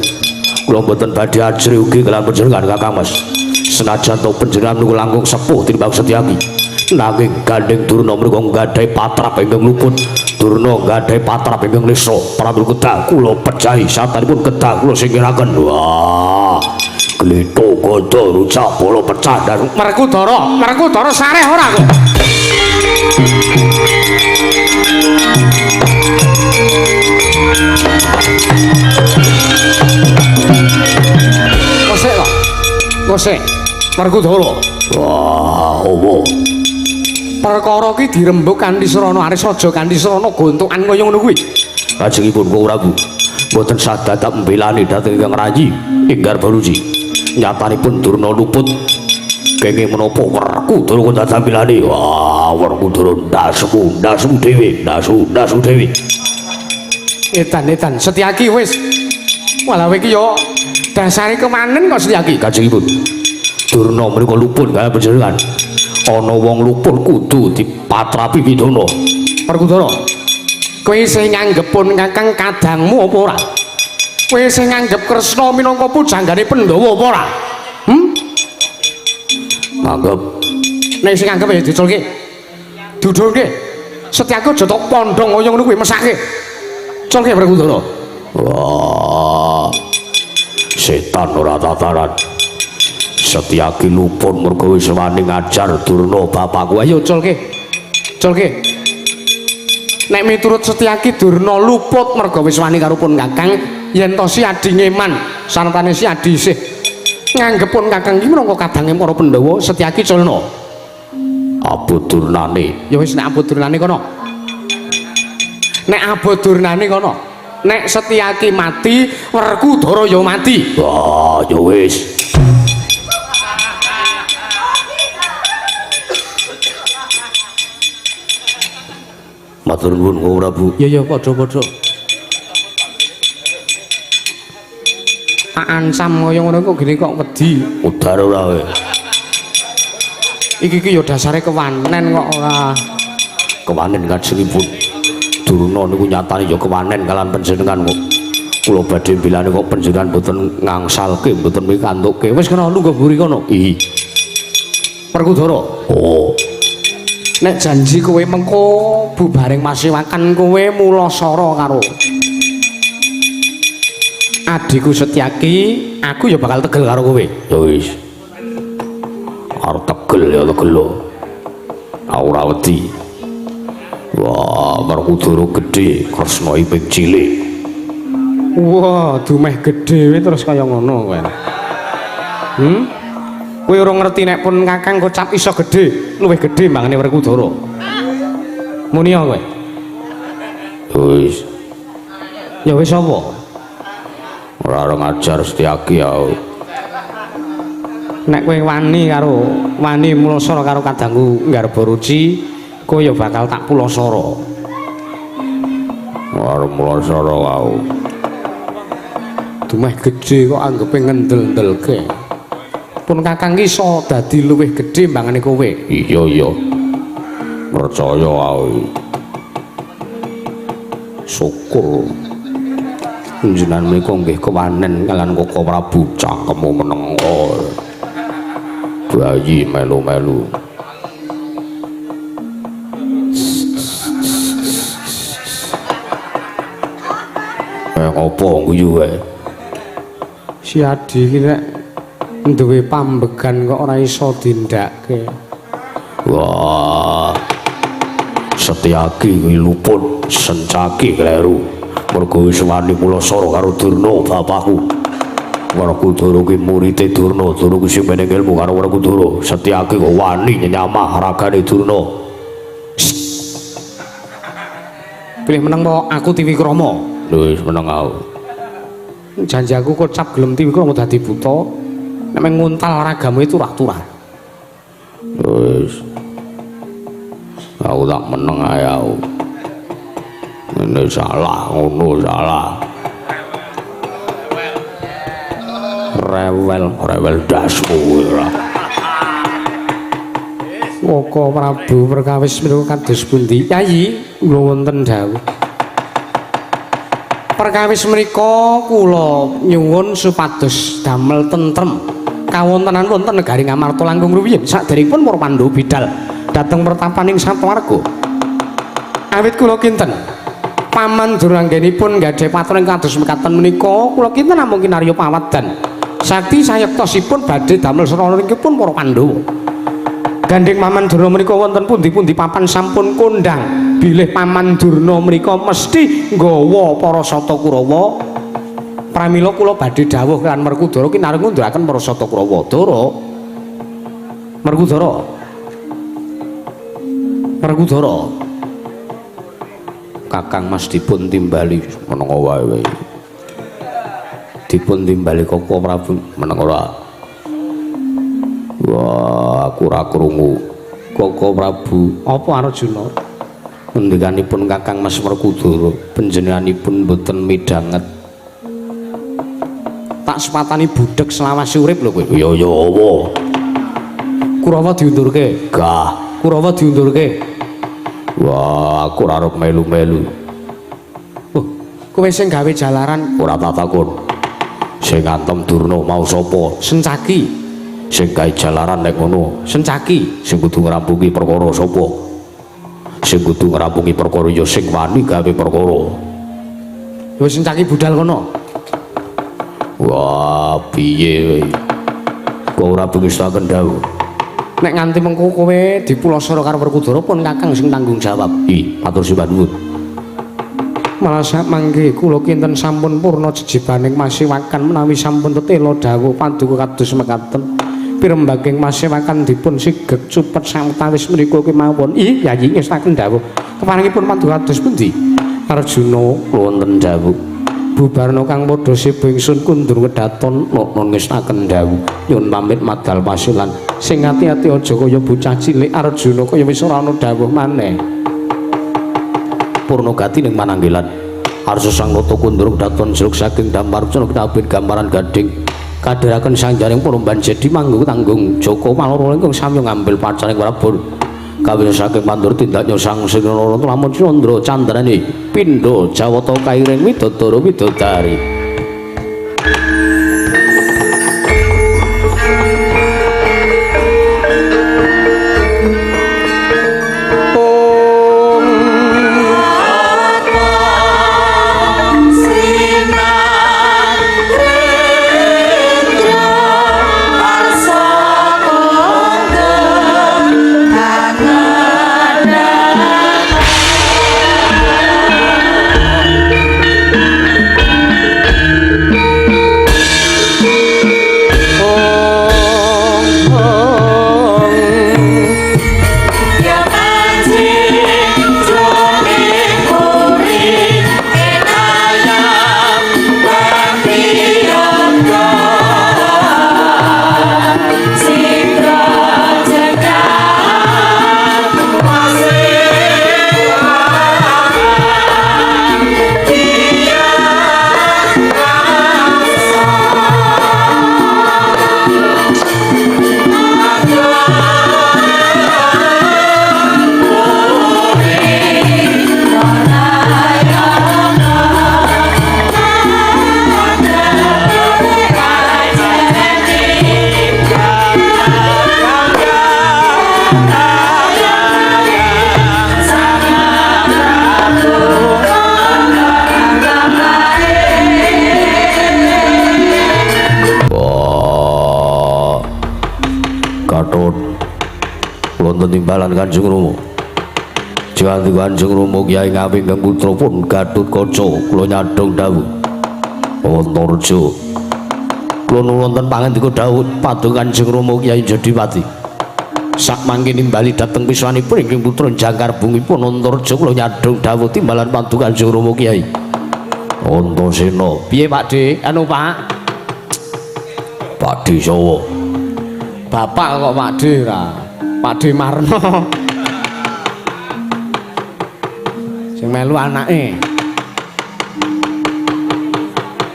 Kula mboten badhe ajri ugi kelan panjenengan Kakang Mas. Senajan to panjenengan niku langkung sepuh tinimbang Setyaki. Nanging gandeng Durna menika nggadahi patrap ingkang luput. Durna nggadahi patrap ingkang nisa. Pramila kedah kula pejahi satanipun kedah kula singkiraken. Wah. Glitho gada rucak bala pecah dan Werkudara, Werkudara sareh ora kowe? Kosek kok. Kosek. Werkudara. Wah, opo? Perkara ki dirembug kanthi srana aris aja kanthi srana gontokan kaya ngono kuwi. Kajengipun Koko Prabu mboten sadadak mbelani dhateng ingkang rayi ing Garbaruci. Nyatanipun Durna luput kenging menapa Werkudara kok dadak mbelani. Wah, Werkudara ndasmu, ndasmu dhewe, ndasu, ndasu dhewe. Edan, edan, Setyaki wis. Walah kowe iki yo dasare kemanen kok Setyaki. Kajengipun Durna menika luput kaya panjenengan. Ana wong luput kudu dipatrapi pidana. Werkudara, kowe isih nganggep pun Kakang kadangmu apa ora? Kowe isih nganggep Kresna minangka pujanggane Pandhawa apa ora? Nganggep. Nek isih nganggep ya diculke. Dudulke. Setyaki aja tok pondhong kaya ngono kuwi mesake. Culke Werkudara. Wah. Setan ora tataran. Setyaki luput mergo wis wani ngajar Durna bapakku. Ayo culke. Culke. Nek miturut Setyaki Durna luput mergo wis wani karo pun Kakang, yen to si Adi ngeman sartane si Adi isih nganggep pun Kakang iki minangka kadange para Pandhawa, Setyaki culna. Abot Durnane. Ya wis nek abot Durnane kono. Nek abot Durnane kono. Nek Setyaki mati, Werkudara ya mati. Wah, ya wis. Matur nuwun Koko Prabu. Ya ya padha-padha. Tak ancam kaya ngono kok gene kok wedi. Udar ora kowe. Iki ki ya dasare kewanen kok ora. Kewanen kajengipun. Durna niku nyatane ya kewanen kalan panjenengan kok. Kula badhe mbelani kok panjenengan mboten ngangsalke, mboten mikantuke. Wis kena lungguh mburi kono. Ih. Werkudara. Oh. Nek janji kowe mengko bubaring masewakan kowe mulasara karo adhiku Setyaki, aku ya bakal tegel karo kowe. Ya wis. Arep tegel ya tegel lho. Aku ora wedi. Wah, Werkudara gedhe, Kresna iping cilik. Wah, dumeh gedhe terus kaya ngono kowe. Kowe ora ngerti nek pun Kakang kocap iso gedhe, luwih gedhe mbangane Werkudara. Muni ya kowe. Wis. Ya wis apa? Ora arep ngajar Setyaki ya. Nek kowe wani karo wani mulasara karo kadangku Garbaruci, kowe ya bakal tak pulasara. Ora mulasara aku. Dumeh gedhe kok anggepe ngendel-ndelke. Pun Kakang ki iso dadi luwih gedhe mbangane kowe. Iya iya. Percaya aku. Syukur. Panjenengan menika nggih kewanen kalian Koko Prabu cangkemmu meneng. Bayi melu-melu. Ngopo guyu wae? Si Adi iki nek duwe pambegan kok ora iso dindake. Wah. Setyaki kuwi luput, Sencaki kleru. Mergo wis wani mulasara karo Durna bapakku. Werkudara kuwi murite Durna, Durna kuwi sing meneng ilmu karo Werkudara. Setyaki kok wani nyamah ragane Durna. Pilih meneng po aku Tiwikrama. Lho wis meneng aku. Janji aku kocap gelem Tiwikrama dadi buta. Nek meng nguntal ragamu turah-turah. Wis. Aku tak meneng ae aku. Ngene salah, ngono salah. Rewel, rewel dasmu ora. Koko Prabu perkawis menika kados pundi? Yayi, kula wonten dawuh. Perkawis menika kula nyuwun supados damel tentrem kawontenan wonten negari Ngamarta langkung rumiyin saderengipun para Pandhawa bidal dhateng pertapaning Satwarga. Awit kula kinten Paman Duranggenipun gadhah patron kados mekaten menika kula kinten namung kinarya pawadan sakti sayektosipun badhe damel sranaipun para Pandhawa. Gandheng Paman Durna menika wonten pundi-pundi papan sampun kondhang bilih Paman Durna menika mesti nggawa para Sata Kurawa. Pramila kula badhe dawuh kan Werkudara kinareng ngunduraken para Sata Kurawa. Dara. Werkudara. Werkudara. Kakang Mas dipun timbali meneng wae wae. Dipun timbali Koko Prabu meneng ora. Wah, aku ora krungu. Koko Prabu, apa Arjuna? Ngendikanipun Kakang Mas Werkudara, panjenenganipun mboten midhanget. Tak sepatani budheg selawase urip lho kowe. Ya ya apa? Kurawa diundurke. Gah, Kurawa diundurke. Wah, aku ora arep melu-melu. Oh, kowe sing gawe jalaran ora tak takon. Sing ngantem Durna mau sapa? Sencaki. Sing gawe jalaran nek ngono, Sencaki. Sing kudu ngrampungi perkara sapa? Sing kudu ngrampungi perkara ya sing wani gawe perkara. Ya Sencaki budal kono. Wah, piye kowe? Kok ora bengistaken dawuh? Nek nganti mengko kowe dipulasara karo Werkudara pun Kakang sing tanggung jawab. Ih, matur sembah nuwun. Malah sak mangke kula kinten sampun purna jejibaning masiwakan menawi sampun tetela dawuh paduka kados mekaten. Pirembaking masiwakan dipun sigeg cupet sawetawis menika kemawon. Ih, Yayi ngestaken dawuh. Keparengipun paduka kados pundi? Arjuna wonten dawuh. Bubarna kang padha seba ingsun kundur kedaton nokno ngestaken dawuh. Nyuwun pamit madal pasilan. Sing ati-ati aja kaya bocah cilik Arjuna kaya wis ora ana dawuh maneh. Purna gati ning mananggilan. Arsa sang nata kundur kedaton jeruk saking dampar cana kitabin gambaran gading. Kadheraken sanjaring para banjedi manggung tanggung Joko Maloro ingkang samya ngambil pacaring Prabu. Kawin saking pandur tindaknya sang Sinara lamun Candra candrane pindha Jawata kairing widodara widodari. Wonten timbalan Kanjeng Rama. Jangan Kanjeng Rama Kyai Ngawi ingkang putra pun Gatotkaca kula nyadhong dawuh. Antareja. Kula nuwun wonten pangandika dawuh paduka Kanjeng Rama Kyai Jodipati. Sakmangke nimbali dhateng piswanipun ingkang putra jangkar bungipun Antareja kula nyadhong dawuh timbalan paduka Kanjeng Rama Kyai. Antasena. Piye Pak De? Anu Pak. Pak De sapa? Bapak kok Pak De ra? Pak De Marno. Sing melu anake.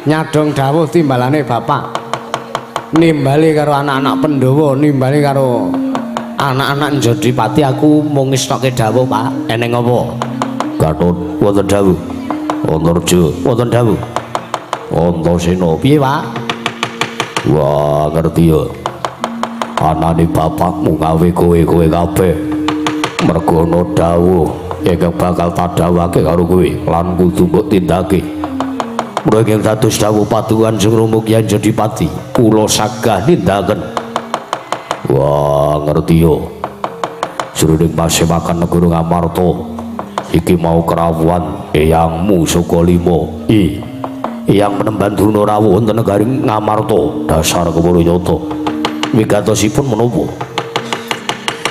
Nyadhong dawuh timbalane bapak. Nimbali karo anak-anak Pandhawa, nimbali karo anak-anak Jodipati aku mung ngestokke dawuh, Pak. Eneng apa? Gatot wonten dawuh. Antareja wonten dawuh. Antasena. Piye, Pak? Wah, ngerti ya. Anane bapakmu gawe kowe-kowe kabeh. Mergo ana dawuh ingkang bakal tadhawuhake karo kowe lan kudu mbok tindake. Mula ingkang dados dawuh paduka Kanjeng Rama Kyai Jodipati, kula sagah nindakaken. Wah, ngerti ya. Jroning pasewakan negara Ngamarta iki mau kerawuhan eyangmu Sukalima. Eyang penemban Durna rawuh wonten negari Ngamarta dasar kepara nyata. Wigatosipun menapa?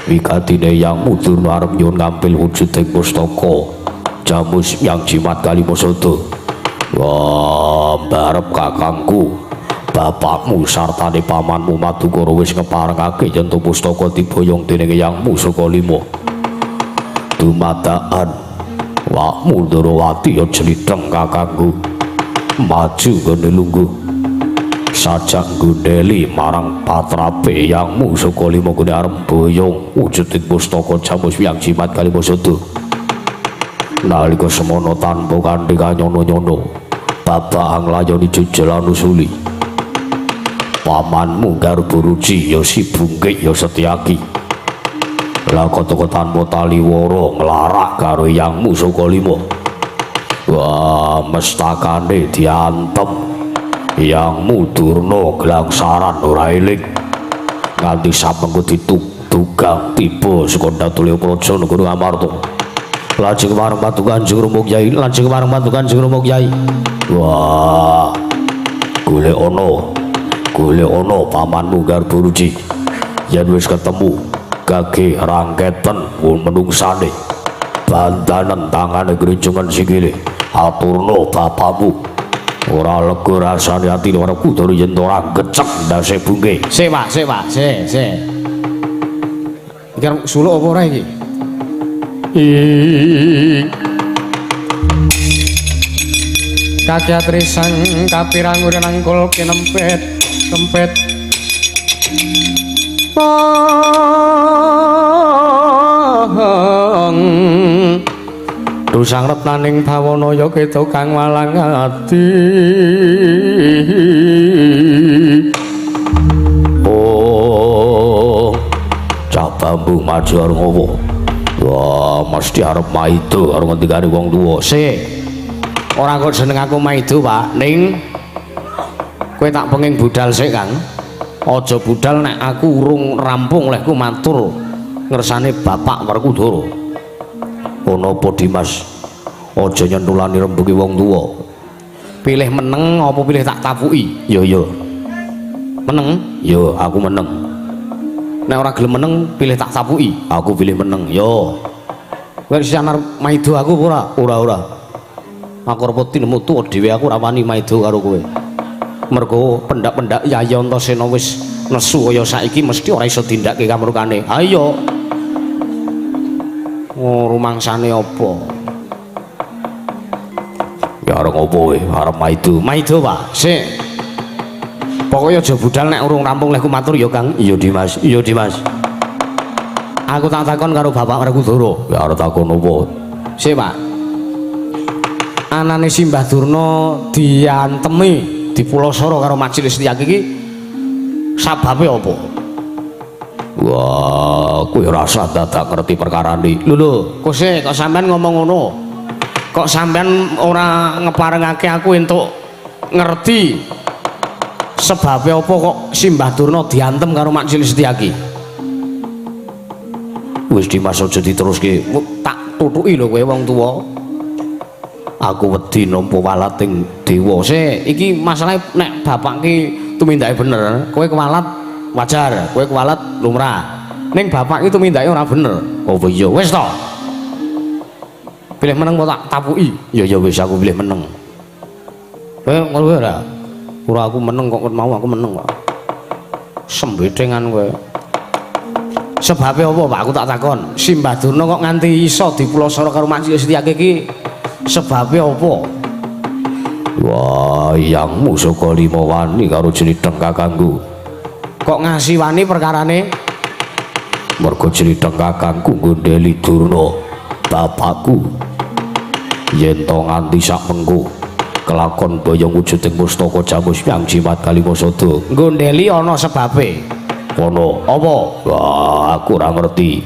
Wigatine eyangmu Durna arep nyuwun ngampil wujuding pustaka jamus yang jimat Kalimasada. Wah, barep kakangku, bapakmu sartane pamanmu Madukara wis ngeparengake yen pustaka diboyong dening eyangmu Sukalima. Dumadakan wakmu Ndorowati ya jlitheng kakangku. Maju nggone lungguh. Sajak nggondheli marang patrape eyangmu Sukalima nggone arep boyong wujuding pustaka jamus yang jimat Kalimasada. Nalika semono tanpa kanthi kanyono-nyono, bapak anglayoni jejel anusuli. Pamanmu Garbaruci ya si Bungkik ya Setyaki. Lah kata tanpa taliwara nglarak karo eyangmu Sukalima. Wah, mestakane diantem. Eyangmu Durna glangsaran ora eling. Nganti samengko ditugang tiba saka Datulya Praja negara Ngamarta. Lajeng marang paduka Kanjeng Rama Kyai, lajeng marang paduka Kanjeng Rama Kyai. Wah, golek ana pamanmu Garbaruci. Yen wis ketemu gage rangketen menungsane. Bandanen tangane grinjengan sikile. Aturna bapakmu. Ora lega rasane ati ora kudu yen ora gecek ndase bungke. Sik, Pak, sik, Pak, sik, sik. Iki arep suluk apa ora iki? Kakyatri sang kapirang nangkul kinempet kempet. Pong Dusang retnaning bawana ya keto kang walang ati. Oh, cah bambu maju arep ngopo? Wah, mesti arep maido karo ngendikane wong tuwa. Sik. Ora kok jeneng aku maido, Pak. Ning kowe tak penging budal sik, Kang. Aja budal nek aku urung rampung lehku matur ngersane Bapak Werkudara. Ana apa Dimas? Aja nyentulani rembuke wong tuwa. Pilih meneng apa pilih tak tapuki? Ya ya. Meneng? Ya, aku meneng. Nek ora gelem meneng, pilih tak tapuki. Aku pilih meneng. Yo. Kowe wis arep maido aku apa ora? Ora ora. Aku arep tinemu tuwa dhewe, aku ora wani maido karo kowe. Mergo pendak-pendak Yayi Antasena wis nesu kaya saiki mesti ora iso tindake kamrukane. Ayo. Oh, rumangsane apa? Ya arep ngopo kowe? Arep maido. Maido, Pak. Sik. Pokoke aja budal nek urung rampung lehku matur ya, Kang. Iya, Dimas. Iya, Dimas. Aku tak takon karo Bapak Werkudara. Ya arep takon opo? Sik, Pak. Anane Simbah Durna diantemi dipulosoro karo Majelis Setyaki iki sababe apa? Wah, kowe rasa dadak ngerti perkarane. Lho lho, kok sik kok sampean ngomong ngono? Kok sampean ora ngeparengake aku entuk ngerti sebabe apa kok Simbah Durna diantem karo Majelis Setyaki? Wis Dimas aja diteruske. Tak tutuki lho kowe wong tuwa. Aku wedi nampa walating dewa. Sik, iki masalahe nek bapak ki tumindake bener, kowe kuwalat wajar, kowe kuwalat lumrah. Ning bapak ki tumindake ora bener. Oh iya, wis to. Pilih meneng apa tak tapuki? Ya ya wis aku pilih meneng. Kowe ngono ora? Ora aku meneng kok mau aku meneng kok. Sembetengan kowe. Sebabe apa Pak? Aku tak takon. Simbah Durna kok nganti iso dipulosara karo Mak Cilik Setyaki iki sebabe apa? Wah, yangmu saka lima wani karo jlitheng kakangku. Kok ngasih wani perkarane? Mergo jlitheng kakangku nggondheli Durna bapakku. Yen to nganti sak mengko kelakon boyong wujuding pustaka jamus yang jimat kalimasada. Nggondheli ana sebabe. Ana apa? Wah, aku ora ngerti.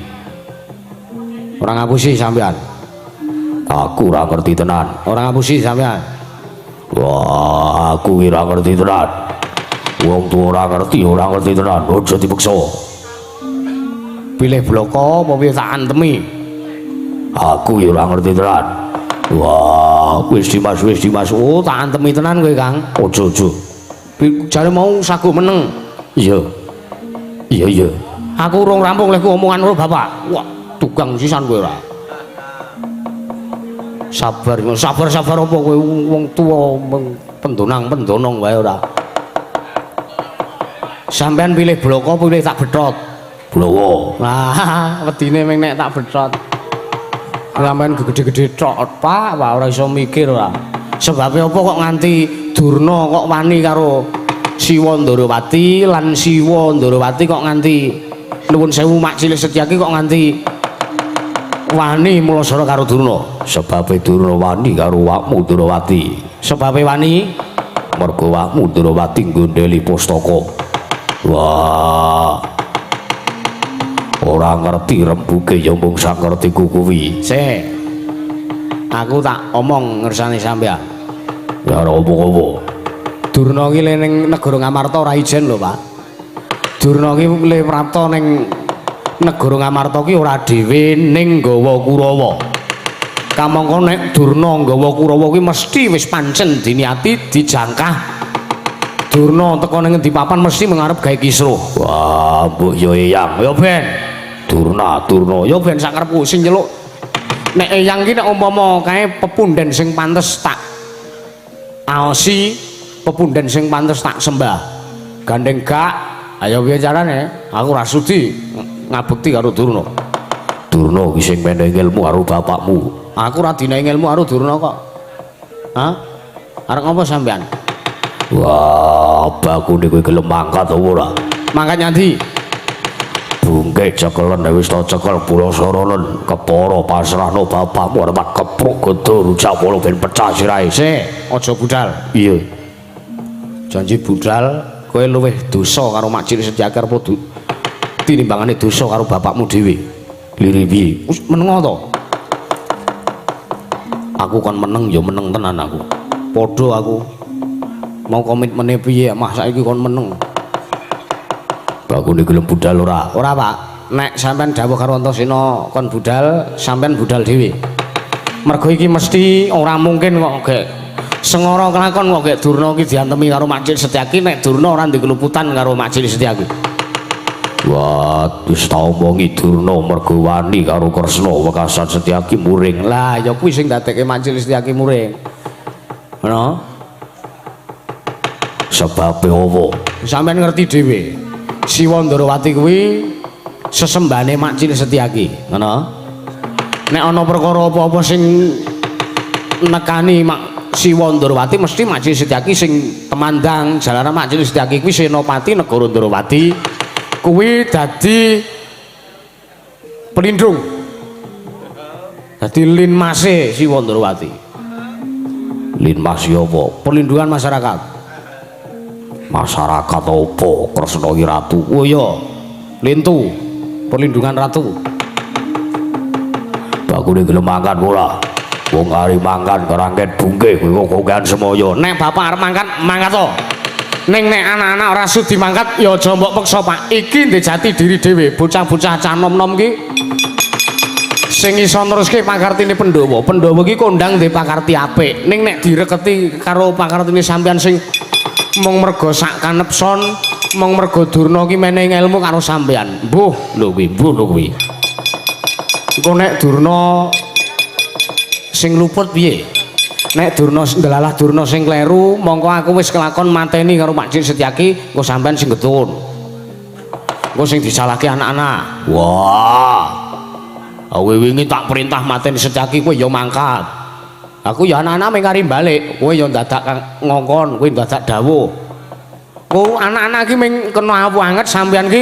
Ora ngapusi sampean. Aku ora ngerti tenan. Ora ngapusi sampean. Wah, aku ora ngerti tenan. Wong tuwa ora ngerti tenan. Aja dipeksa. Pilih bloko apa piye tak antemi? Aku ya ora ngerti tenan. Wah, wis Dimas, wis Dimas. Oh, tak antemi tenan kowe, Kang. Aja, aja. Jare mau sagu meneng. Iya. Iya, iya. Aku urung rampung lehku omongan karo bapak. Wah, tukang sisan kowe ora. Sabar, sabar, sabar apa kowe wong tuwa pendonang-pendonong wae ora. Sampean pilih bloko pilih tak betot. Blowo. Lah, wedine meng nek tak betot. Sampean gede-gede tok, Pak, wah ora iso mikir ora. Sebabe apa kok nganti Durna kok wani karo Siwa Ndarawati lan Siwa Ndarawati kok nganti nuwun sewu Mak Cilik Setyaki kok nganti wani mulasara karo Durna? Sebabe Durna wani karo wakmu Ndarawati. Sebabe wani mergo wakmu Ndarawati nggondheli pustaka. Wah. Ora ngerti rembuke ya mung sak ngertiku kuwi. Sik. Aku tak omong ngersane sampean. Ya ora opo-opo. Durna ki ning negara Ngamarta ora ijen lho, Pak. Durna ki le prapta ning negara Ngamarta ki ora dhewe ning nggawa Kurawa. Kamangka nek Durna nggawa Kurawa ki mesti wis pancen diniati dijangkah. Durna teka ning ngendi papan mesti mengarep gawe kisruh. Wah, mbok yo eyang. Ya ben. Durna, Durna. Ya ben sakarepku sing nyeluk. Nek eyang ki nek umpama kae pepunden sing pantes tak aosi, pepunden sing pantes tak sembah. Gandeng gak, ayo piye carane? Aku ora sudi ngabekti karo Durna. Durna ki sing menehi ilmu karo bapakmu. Aku ora dinehi ilmu karo Durna kok. Hah? Arep ngopo sampean? Wah, bakune kowe gelem mangkat apa ora? Mangkat nyandi? Bungke cekelen wis ta cekel pulasaranen kepara pasrahno bapakmu arep kepruk gada rujak polo ben pecah sirahe. Sik, aja budal. Iya. Janji budal kowe luwih dosa karo Mak Cilik Setyaki arep tinimbangane dosa karo bapakmu dhewe. Liri piye? Wis menengo to. Aku kon meneng ya meneng tenan aku. Padha aku. Mau komitmene piye mah saiki kon meneng. Bakune gelem budal ora? Ora, Pak. Nek sampean dawuh karo Antasena kon budal, sampean budal dhewe. Mergo iki mesti ora mungkin kok gek sengara kelakon kok gek Durna iki diantemi karo Mak Cilik Setyaki nek Durna ora ndek keluputan karo Mak Cilik Setyaki. Wah, wis ta omongi Durna mergo wani karo Kresna wekasan Setyaki muring. Lah, ya kuwi sing dadekke Mak Cilik Setyaki muring. Ngono? Sebabe apa? Sampeyan ngerti dhewe. Siwa Ndarawati kuwi sesembahane Mak Cilik Setyaki, ngono. Nek ana perkara apa-apa sing nekani Mak Siwa Ndarawati mesti Mak Cilik Setyaki sing temandang. Jalaran Mak Cilik Setyaki kuwi senopati negara Ndarawati. Kuwi dadi pelindung. Dadi linmase Siwa Ndarawati. Linmas ya apa? Perlindungan masyarakat. Masyarakat apa? Kresna ki ratu. Oh iya. Lintu, perlindungan ratu. Bakune gelem mangkat ora? Wong arep mangkat kerangket bungke kowe kok kokean semoyo. Nek bapak arep mangkat, mangkat to. Ning nek anak-anak ora sudi mangkat ya aja mbok peksa, Pak. Iki ndek jati diri dhewe. Bocah-bocah cah nom-nom ki Sing iso neruske pakartine Pandhawa. Pandhawa iki kondang duwe pakarti apik. Ning nek direketi karo pakartine sampean sing mung merga sak kanepson, mung merga Durna ki menehi ilmu karo sampean. Mbuh lho kuwi, mbuh lho kuwi. Engko nek Durna sing luput piye? Nek Durna ndelalah Durna sing kleru, mongko aku wis kelakon mateni karo Pak Cik Setyaki, engko sampean sing getun. Engko sing disalahke anak-anak. Wah. Kowe wingi tak perintah mateni Setyaki, kowe ya mangkat. Aku ya anak-anak mung kari balik, kowe ya dadak ngongkon, kowe dadak dawuh. Kowe anak-anak iki mung kena awu anget sampean ki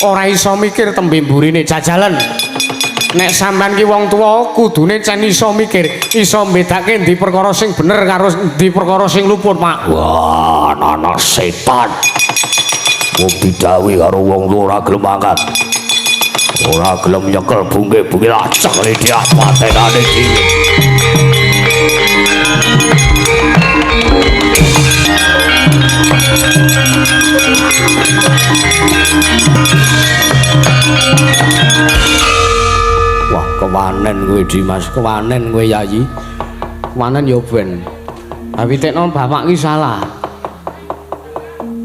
ora iso mikir tembe mburine jajalan. Nek sampean ki wong tuwa kudune cen iso mikir, iso mbedake endi perkara sing bener karo endi perkara sing luput, Pak. Wah, anak-anak setan. Wong didhawuhi karo wong tuwa ora gelem mangkat. Ora gelem nyekel bungke-bungke lacak dia patenane dhewe. Wah, kewanen kowe Dimas, kewanen kowe Yayi. Kewanen ya ben. Tapi tekno bapak ki salah.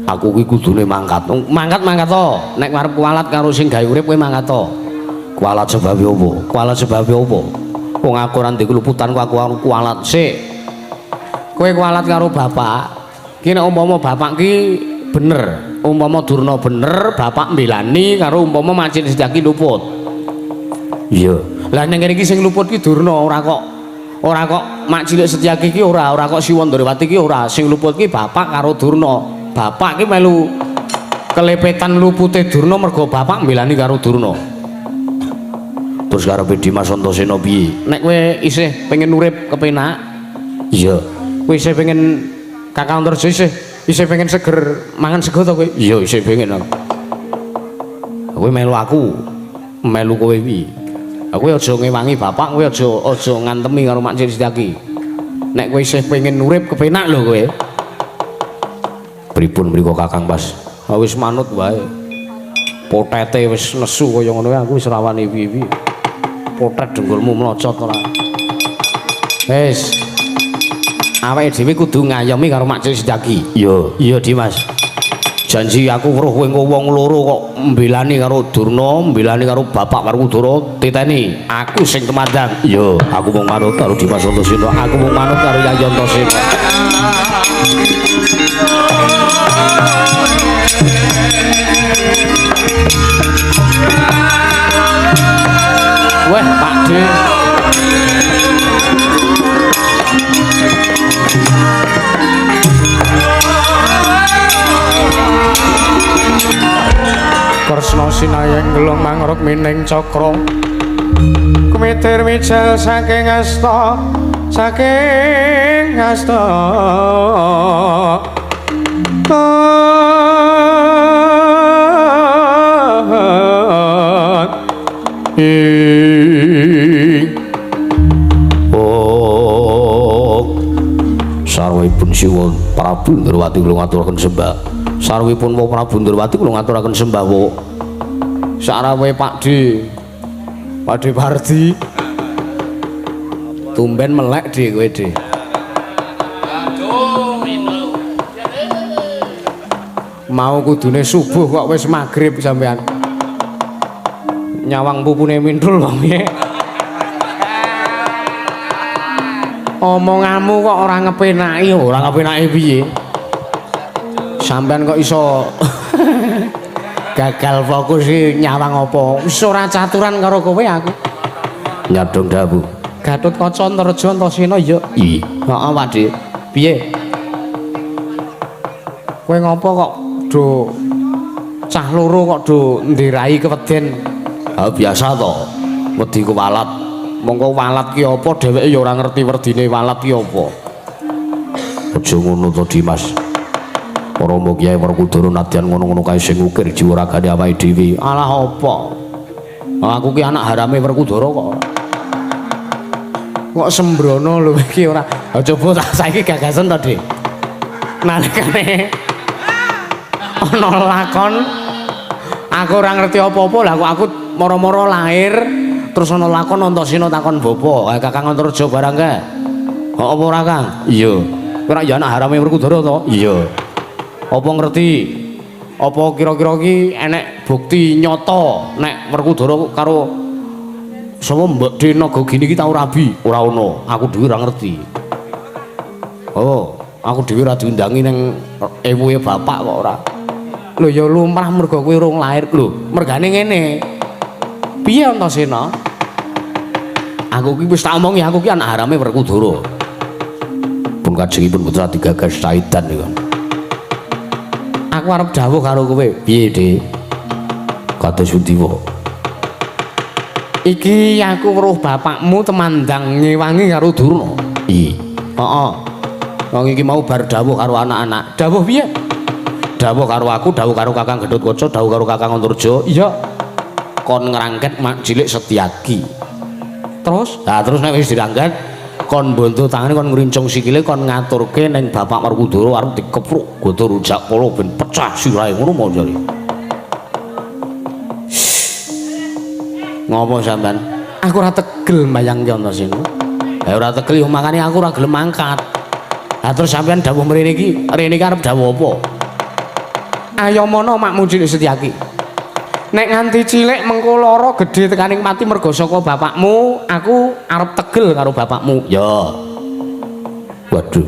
Aku ki kudune mangkat. Mangkat-mangkat to. Nek arep kualat karo sing gawe urip kowe mangkat to. Kualat sebab opo? Kualat sebab opo? Wong aku ora ndek keluputan kok aku arep kualat sik. Kowe kualat karo bapak. Ki nek umpama bapak ki bener, umpama Durna bener, bapak mbelani karo umpama Macik Setyaki luput. Iya. Lah ning kene iki sing luput ki Durna, ora kok Mak Cilik Setyaki ki ora kok Siwa Ndorowati ki ora. Sing luput ki bapak karo Durna. Bapak ki melu kelepetan lupute Durna mergo bapak mbelani karo Durna. Terus karepe Dimas Antasena piye? Nek kowe isih pengen urip kepenak, iya. Kowe isih pengen Kakang Antarja isih pengen seger mangan sego to kowe? Iya, isih pengen aku. Kowe melu aku, melu kowe piye? Kowe aja ngewangi bapak, kowe aja ngantemi karo Mak Cilik Setyaki. Nek kowe isih pengen urip kepenak lho kowe. Pripun mriku Kakang Pas? Wis manut wae. Potete wis nesu kaya ngono aku wis rawani piye-piye. Potet dengkulmu mlocot ora. Wis. Awake dhewe kudu ngayomi karo Mak Cilik Setyaki. Iya, iya Dimas. Janji aku weruh kowe engko wong loro kok mbelani karo Durna, mbelani karo bapak Werkudara, titeni aku sing kemandang. Iya, aku mung manut karo Dimas Antasena, aku mung manut karo Yayi Antasena. Wah, Pak D. Kresna sinayeng gelung mangruk mining cakra. Kumitir mijil saking asta, saking asta. Oh, sarwipun Siwa Prabu Ndrawati kula ngaturaken sembah. Sarwipun Wa Prabu Ndrawati kula ngaturaken sembah, Wa. Sarawe Pak D. Pak D Pardi. Tumben melek D kowe D. Mau kudune subuh kok wis magrib sampean. Nyawang pupune mintul kok piye? Omonganmu kok ora ngepenaki, ora ngepenaki piye? Sampean kok iso gagal fokus iki nyawang apa? Wis ora caturan karo kowe aku. Nyadong dawuh. Gatotkaca Antarja Antasena ya. Iya. Heeh, Pak Dik. Piye? Kowe ngopo kok do cah loro kok do ndirai keweden? Ah biasa to. Wedi kuwalat. Mongko walat ki apa dheweke ya ora ngerti werdine walat ki apa. Aja ngono to Dimas. Rama Kyai Werkudara nadyan ngono-ngono kae sing ukir jiwa ragane awake dhewe. Alah apa? Aku ki anak harame Werkudara kok. Kok sembrono lho iki ora. Ha coba tak saiki gagasen to, Dik. Nalikane ana lakon aku ora ngerti apa-apa lah kok aku moro-moro lahir Terus ana lakon Antasena takon bapa, "Kakang Antarja barang kae." "Kok apa ora, Kang?" "Iya." "Kowe ora ya anak harame Werkudara to?" "Iya." "Apa ngerti? Apa kira-kira iki enek bukti nyata nek Werkudara karo sapa Mbok De Nagagini iki tau rabi?" "Ora ono, aku dhewe ora ngerti." "Oh, aku dhewe ora diundangi ning ewuhe bapak kok ora." "Lho ya lumrah mergo kowe urung lahir." "Lho, mergane ngene." "Piye Antasena?" "Aku ki wis tak omongi, aku ki anak harame Werkudara." Pun kajengipun putra digagas Saidan niku. "Aku arep dawuh karo kowe." "Piye, Dik?" "Kados pundi wae?" "Iki aku weruh bapakmu temandang ngewangi karo Durna." "Iya." "Heeh. Wong iki mau bar dawuh karo anak-anak." "Dawuh piye?" "Dawuh karo aku, dawuh karo Kakang Gatotkaca, dawuh karo Kakang Antarja." "Iya." "Kon ngrangket mak cilik Setyaki." "Terus?" "Lah terus nek wis dirangket kon bonto tangane, kon ngrincung sikile, kon ngaturke ning Bapak Werkudara arep dikepruk gada rujak pala ben pecah sirahe ngono mau jare." "Ngopo sampean?" "Aku ora tegel mbayangke Antasena." "Lah ora tegel yo makane aku ora gelem mangkat." "Lah terus sampean dawuh mrene iki, rene iki arep dawuh apa?" "Ayo mono makmu cilik Setyaki. Nek nganti cilik mengko lara gedhe tekaning mati mergo saka bapakmu, aku arep tegel karo bapakmu." "Ya." "Waduh.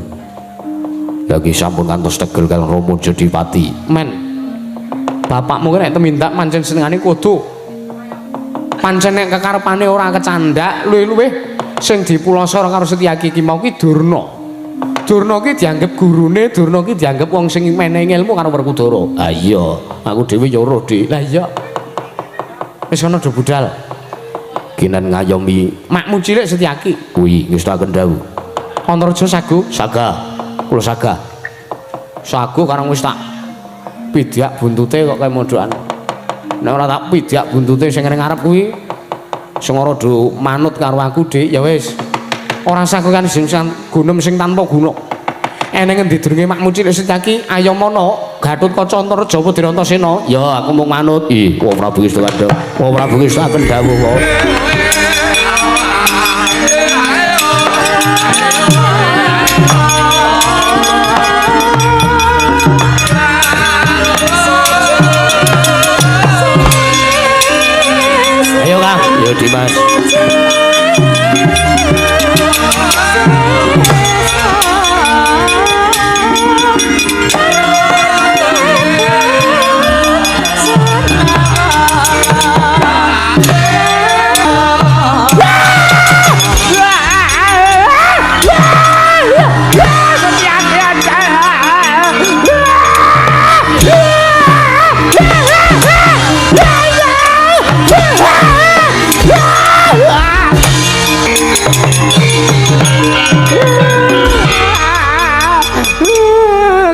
Lagi sampun kantos tegel karo Rama Jodipati." "Men. Bapakmu ki nek tumindak pancen senengane kudu. Pancen nek kekarepane ora kecandak, luwih-luwih sing dipulasa karo Setyaki iki mau ki Durna. Durna ki dianggep gurune, Durna ki dianggep wong sing menehi ilmu karo Werkudara." "Ah iya, aku dhewe ya weruh, Dik." "Lah iya. Wis ana do budal. Kinen ngayomi makmu cilik Setyaki." "Kuwi ngestaken dawuh." "Antarja sagu?" "Saga. Kula saga." "Sagu karang wis tak pidhak buntute kok kaya mondokan. Nek ora tak pidhak buntute sing ning ngarep kuwi sing ora do manut karo aku, Dik, ya wis. Ora sagu kan sing gunem sing tanpa guna. Eneng endi durunge makmu cilik Setyaki, ayo mono Gatotkaca Antarja apa Antasena?" "Ya aku mung manut." "Ih, wong Prabu Kistha. Wong Prabu Kistha dawuh kok." Ayo Kang, yo Dimas.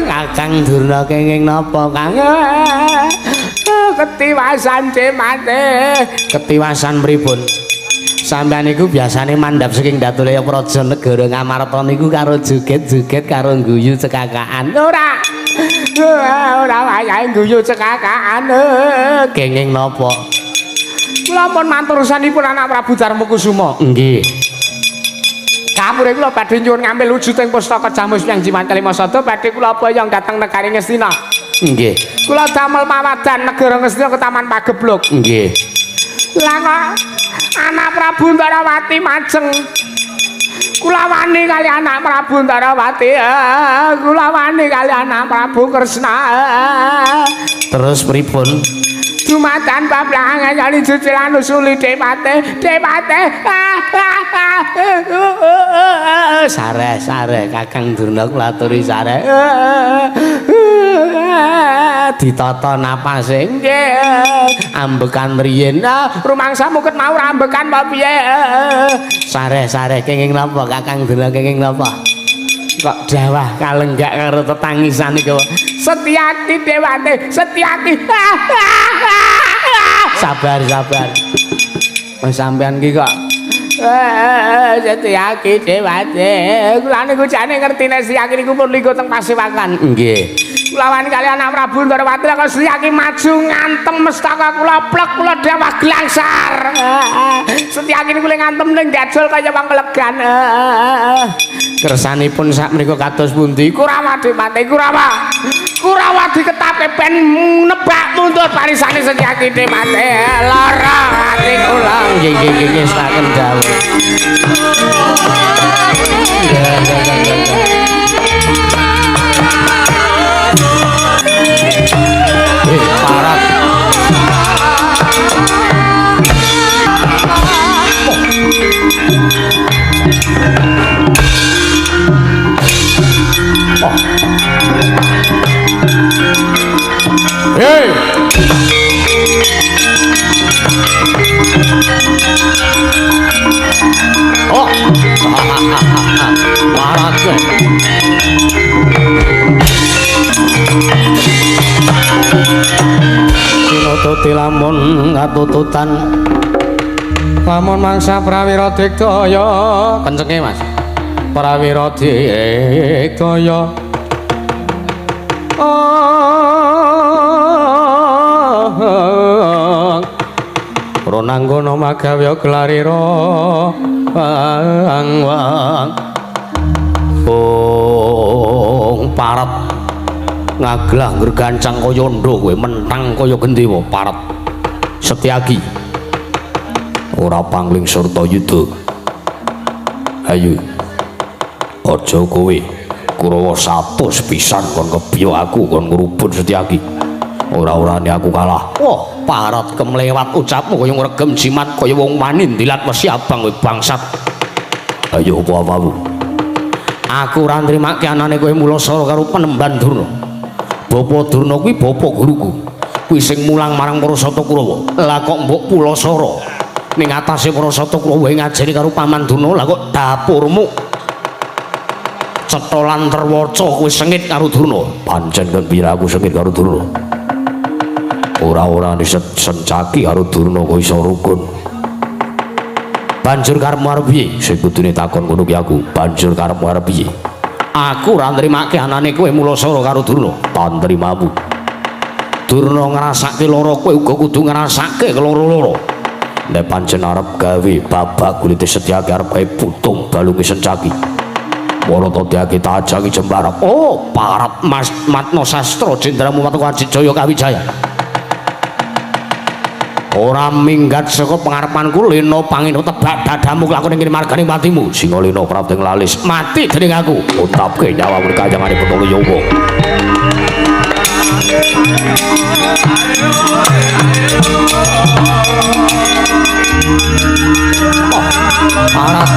Kakang Durna kenging napa, Kang? Ketiwasan cemate. Ketiwasan pripun? Sampeyan niku biasane mandhap saking Datulaya Praja Negara Ngamarta niku karo joget-joget karo guyu cekakaan. Ora. Ora wayahe guyu cekakaan. Kenging napa? Kula pun mantur urusanipun anak Prabu Darmakusuma. Nggih. Kapure kula badhe nyuwun ngambil wujuding pustaka Jamus Hyang Jimat Kalima Sada badhe kula boyong dhateng negari Ngastina. Nggih. Kula damel pawadan negara Ngastina ke Taman Pagebluk. Nggih. Lah kok anak Prabu Ndarawati majeng. Kula wani kali anak Prabu Ndarawati. Kula wani kali anak Prabu Kresna. Terus pripun? Dumatan bablangan kali jujulan usuli dewate dewate. Sare sare Kakang Durna kula aturi sare. Ditata napase nggih. Ambekan riyin. Rumangsamu ket mau ambekan apa piye? Sare sare kenging napa Kakang Durna kenging napa? Kok dawah kalenggak karo tetangisan iku. Setyaki dewate, Setyaki. Sabar sabar. Wis sampean ki kok Setyaki dewate. Kula niku jane ngerti nek Setyaki niku pun linggo teng pasewakan. Nggih. Kula wani kali anak Prabu Ndorowati kok Setyaki maju ngantem mestaka kula plek kula dawah glangsar. Setyaki niku le ngantem ning gajol kaya wong kelegan. Kersanipun sak menika kados pundi? Kurawa dimate Kurawa. Kurawa diketape ben nebak mundur barisane Setyaki mate. Lara ati kula. Nggih nggih nggih nggih saken dawuh. Parat. Oh. Hei. Oh. Parat kowe. Tinututi lamun ngatututan lamun mangsa prawira digdaya. Kencenge Mas. Prawira digdaya. Ronanggono magawya gelarira wang wang. Ong parat ngaglah ngregancang kaya ndha kowe mentang kaya gendewa parat. Setyaki ora pangling sarta yuda. Ayo aja kowe Kurawa 100 pisan kon kebiyo aku kon ngrubut Setyaki. Ora-orane aku kalah. Wah, parat kemlewat ucapmu kaya ngregem jimat kaya wong wani ndilat wesi abang kowe bangsat. Ayo apa apamu? Aku ora nrimake anane kowe mulasara karo penemban Durna. Bapa Durna kuwi bapa guruku. Kuwi sing mulang marang para Sata Kurawa. Lah kok mbok pulasara ning atase para Sata Kurawa ngajari karo Paman Durna, lah kok dapurmu cetha lan terwaca kowe sengit karo Durna. Pancen kembira aku sengit karo Durna. Ora-ora sencaki karo Durna kok iso rukun. Banjur karepmu arep piye? Sing kudune takon ngono ki aku. Banjur karepmu arep piye? Aku ora nrimake anane kowe mulasara karo Durna. Tantrimamu. Durna ngrasake lara kowe uga kudu ngrasake keloro-loro. Nek pancen arep gawe babak kulite Setyaki arep gawe putung balunge Sencaki. Warata diake tajangi jembarep. Oh, parat Mas Matno Sastra Jendramu Matoko Ajijaya Kawijaya. Ora minggat saka pengarepanku lena pangino tebak dadamu lakone ngene margane matimu. Singa lena prapting lalis mati dening aku. Untapke nyawa kayangane Bathara Yawa. Parat.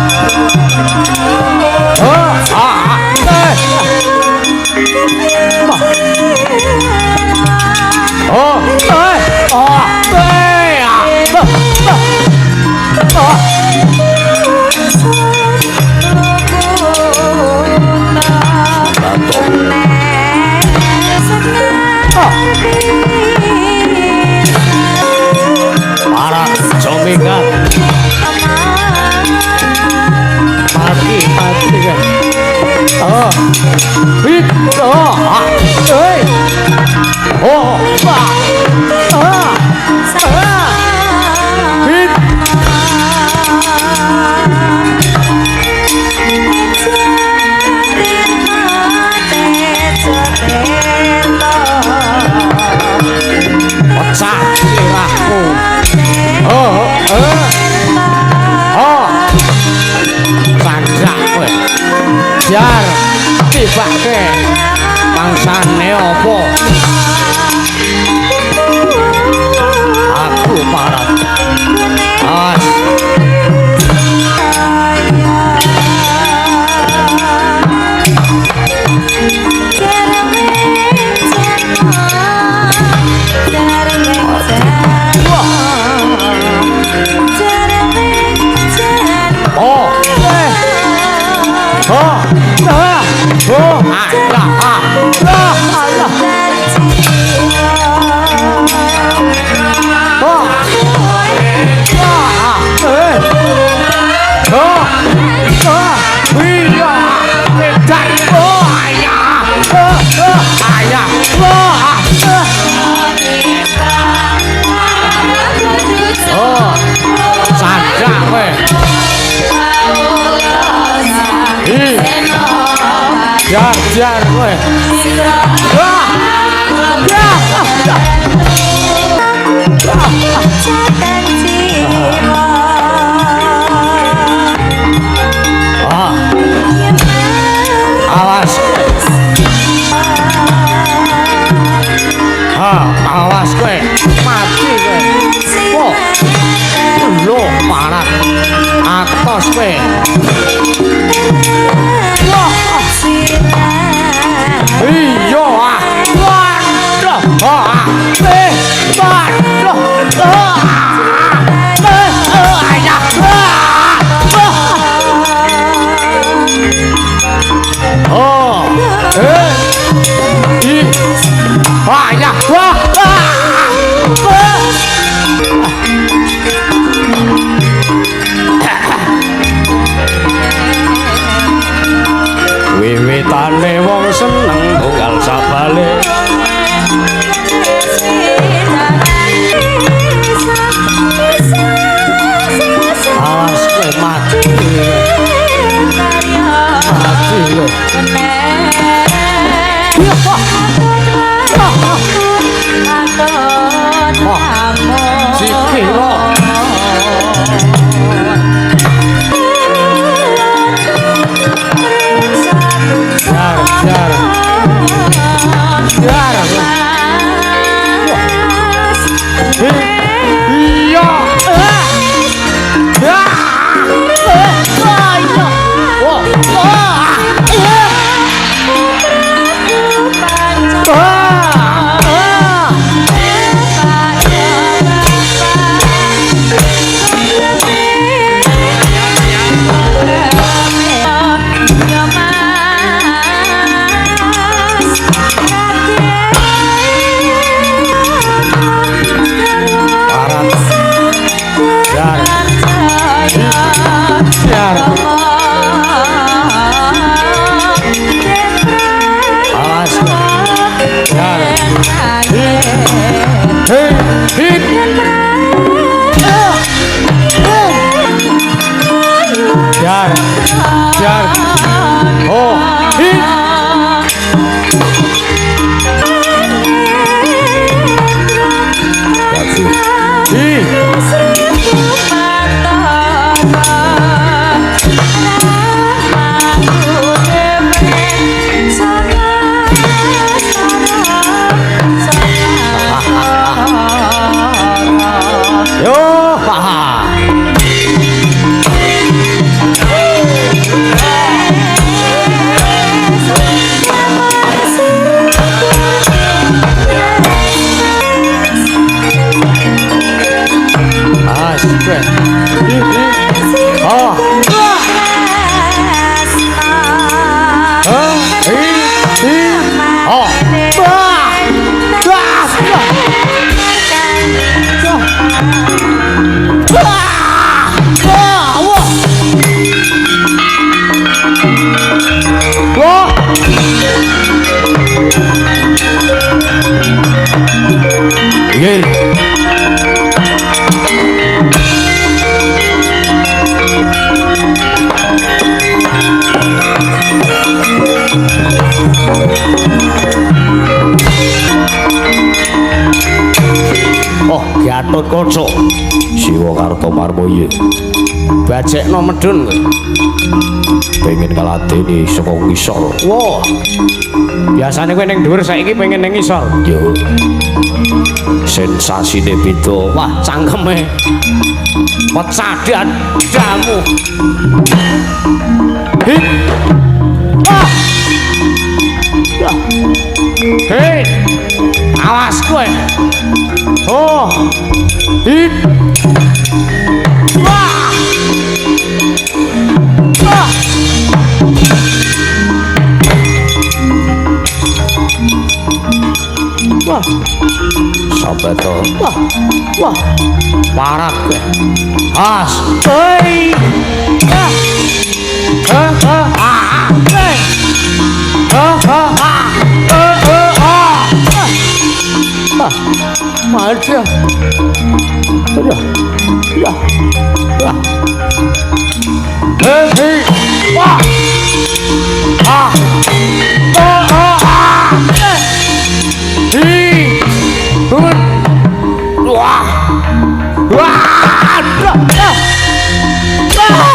Oh, ah, eh. Oh, eh, oh, eh, ah, oh. Parat, jomingat. Mati, mati kan. Oh. Hit. Oh. Hei. Oh. Ah. Ah. Ah. Hit. Pecah lirahmu. Oh, oh. Oh. Sanjak kowe. Jar tibake. Mangsane apa? Oh. Sanjak kowe. Ih. Jar-jar kowe. Wah. Ya. Ah. Awas. Ah, awas kowe. Mati kowe. Oh. Lho, parah. Atos kowe. Wah. Iya ah. Waduh. Ah. Eh, waduh. Ah. Eh, ayah. Oh. Eh. Ih. Ayah. Wah. Wiwitane wong seneng tunggal sabale. Awas kowe mati. Mati lho. Sikira. Jar, jar. Jar. Iya. Jar. Jar. Oh. Hit. Hi. Yo, haha. Oh. Oh. Oh, Gatot Kaca. Siwa Kartomarmaya. Bajekno medhun kowe. Pengen ngladeni saka ngisor. Wah. Biasane kowe ning dhuwur saiki pengen ning ngisor. Yo. Sensasine beda. Wah, cangkeme. Pecah dadamu. Hit. Wah. Hei. Awas kowe. Oh. Hit. Wah. Wah. Wah. Sampeto. Wah. Wah. Parah kowe. As. Hei. Ah. Ah. Ah. Ah. Ah. Ah. Ah. Ah. Ah. Ah. Mati. Ya. Ya. Ya. Hei. Wah. Ah. Ah. Ah. Hi. Wah. Wah. Ah. Ah.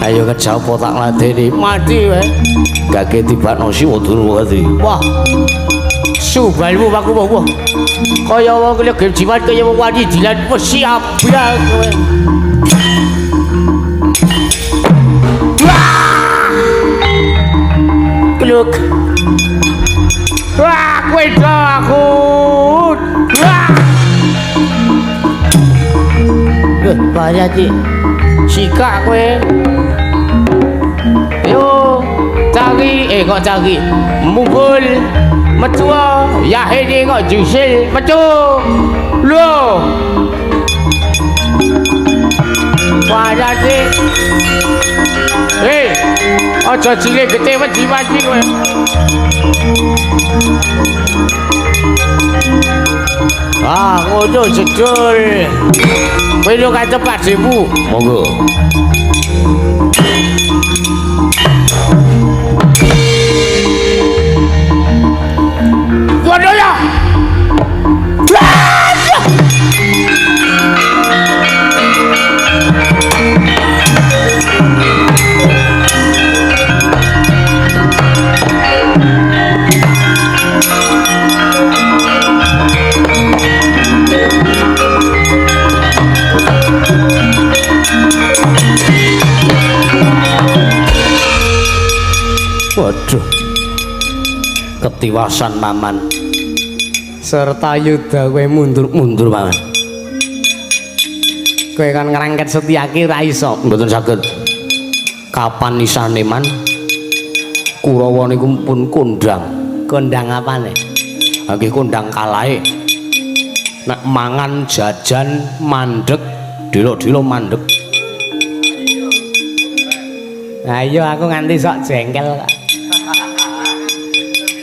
Ayo kejapo tak ladeni mati wae. Gage tibakno Siwa Durwati. Wah. Subalmu aku wah. Kaya wong legem jimat kaya wong wani dilan wis abang kowe. Wah. Kluk. Wah, kowe do aku. Wah. Bahaya iki. Sikak kowe. Yo, cari kok cari. Mumbul metu yahene kok jusil metu. Lho. Bahaya iki. Hei, aja cilik gede wedi-wedi kowe. Ah, ngono jedul. Kowe yo kancep adikmu. Monggo. Waduh ya. Waduh, ketiwasan paman serta yuda kowe mundur-mundur paman. Kowe kan ngrangket Setyaki ra iso. Mboten saged. Kapan isane man? Kurawa niku pun kondang. Kondang apane? Ha nggih kondang kalahe. Nek mangan jajan mandeg, delok-delok mandeg. Ayo aku nganti sok jengkel kok.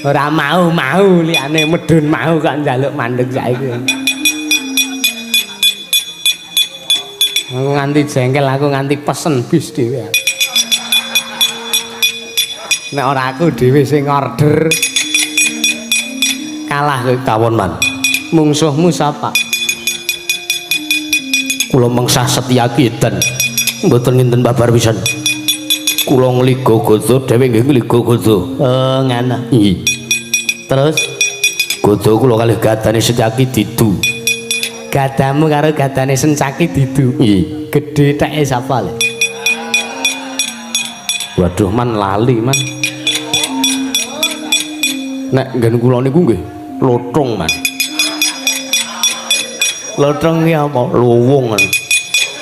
Ora mau-mau liyane medun mau kok njaluk mandeg saiki. Aku nganti jengkel, aku nganti pesen bis dhewe. Nek ora aku dhewe sing order kalah kowe kawon man. Mungsuhmu sapa? Kula mengsah Setyaki edan. Mboten nginten babar pisan. Kula ngliga gada, dhewe nggih ngliga gada. Oh, ngono. Nggih. Terus gada kula kalih gadane Setyaki didu. Gadamu karo gadane Sencaki didu. Nggih. Gedhe teke sapa le? Waduh man lali man. Nek nggen kula niku nggih lothong man. Lothong ki apa? Luwung man.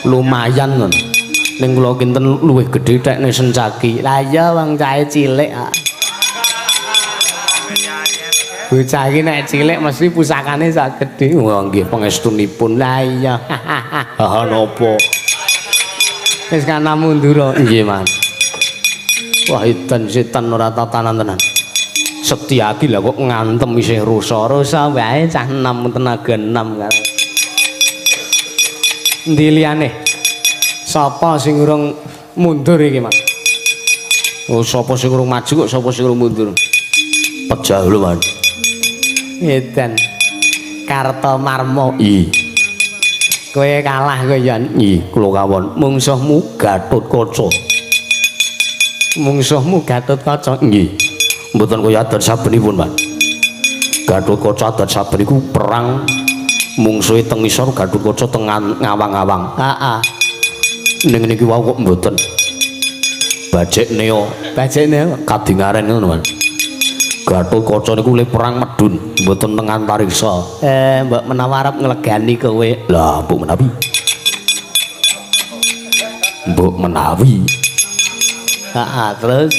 Lumayan man. Ning kula kinten luwih gedhe tekne Sencaki. Lah iya wong cahe cilik kok. Bocah iki nek cilik mesti pusakane sak gedhe. Wah nggih pangestunipun. Lah iya. Ha napa? Wis kana mundur. Nggih, Man. Wah edan setan ora tatanan tenan. Setyaki lah kok ngantem isih rusa-rusa wae cah enom tenaga enom karo. Endi liyane? Sapa sing urung mundur iki, Mas? Oh, sapa sing urung maju kok sapa sing urung mundur? Pejah lho, Man. Edan. Kartomarma. Nggih. Kowe kalah kowe, Yon. Nggih, kula kawon. Mungsuhmu Gatotkaca. Mungsuhmu Gatotkaca? Nggih. Mboten kaya adat sabenipun, Mas. Gatotkaca adat saben iku perang mungsuhe teng ngisor, Gatotkaca teng ngawang-awang. Heeh. Ning niki wau kok mboten. Bajek neo, bajek neo kadingaren ngono, Mas. Gatotkaca niku le perang medun mboten teng antariksa. Mbok menawa arep nglegani kowe. Lah, mbok menawi. Mbok menawi. Heeh, terus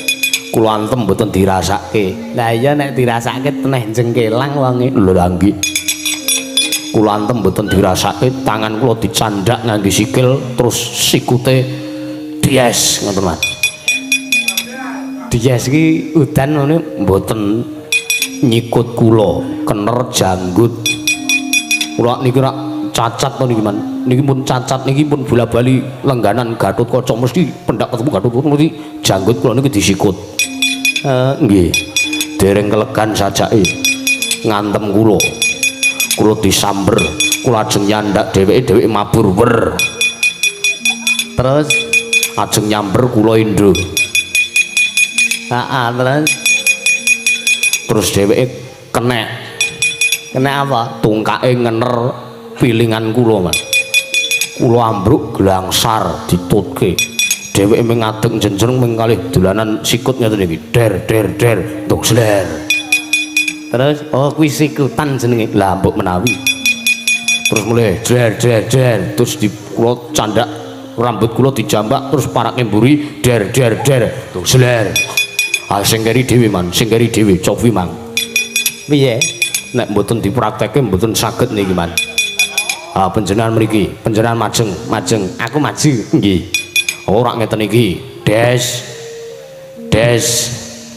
kula antem mboten dirasake. Lah iya nek dirasake teneh jengkelang wonge. Lho lah nggih. Kula antem mboten dirasake, tangan kula dicandak ngangge sikil terus sikute dies ngoten Mas. Dies iki udan ngene mboten nyikut kula, kener janggut. Kula niki rak cacat to niki Man. Niki pun cacat niki pun bola-bali lengganan Gatotkaca mesti pendak ketemu Gatotkaca mesti janggut kula niki disikut. Nggih. Dereng kelegan sajake ngantem kula. Kula disamber, kula ajeng nyandak dheweke, dheweke mabur wer. Terus ajeng nyamber kula indro. Heeh, terus terus dheweke kenek. Kenek apa? Tungkake ngener pilingan kula, Mas. Kula ambruk glangsar ditutke. Dheweke mung ngadeg jenjeng mung kalih dolanan sikut ngeten iki. Der der der, tung sler. Terus oh kuwi sikutan jenenge. Lah mbok menawi. Terus mulai der der der, terus di kula candak rambut kula dijambak terus parake mburi der der der, tung sler. Ah sing keri dhewe Man, sing keri dhewe cobi mang. Piye? Nek mboten dipraktekke mboten saged niki Man. Ah panjenengan mriki, panjenengan majeng, majeng, aku maju. Nggih. Ora ngeten iki. Des. Des.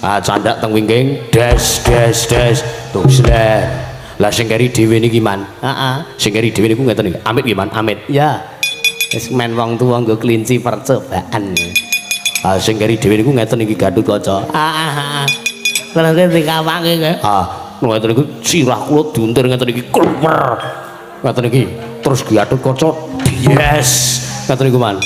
Ah candak teng wingking, des des des, tung sler. Lah sing keri dhewe niki Man. Heeh. Sing keri dhewe niku ngeten iki. Amit nggih Man, amit. Ya. Wis men wong tuwa nggo kelinci percobaan. Ah sing keri dhewe niku ngeten iki Gatotkaca. Heeh, heeh. Terus dikawake kowe. Ah, ngeten niku sirah kula diuntir ngeten iki kluwer. Ngeten iki. Terus Gatotkaca yes ngeten niku Man.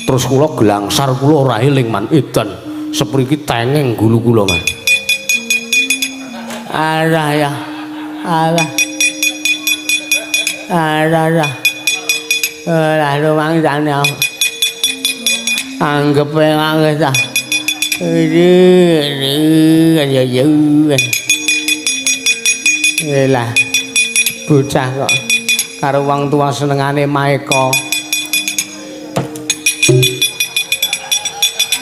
Terus kula glangsar kula ora eling Man, edan. Sepriki tengeng gulu kula Man. Alah ya. Alah. Alah ya. Ora rumangsane aku. Anggepe nangis ah. Lah bocah kok karo wong tuwa senengane maeka.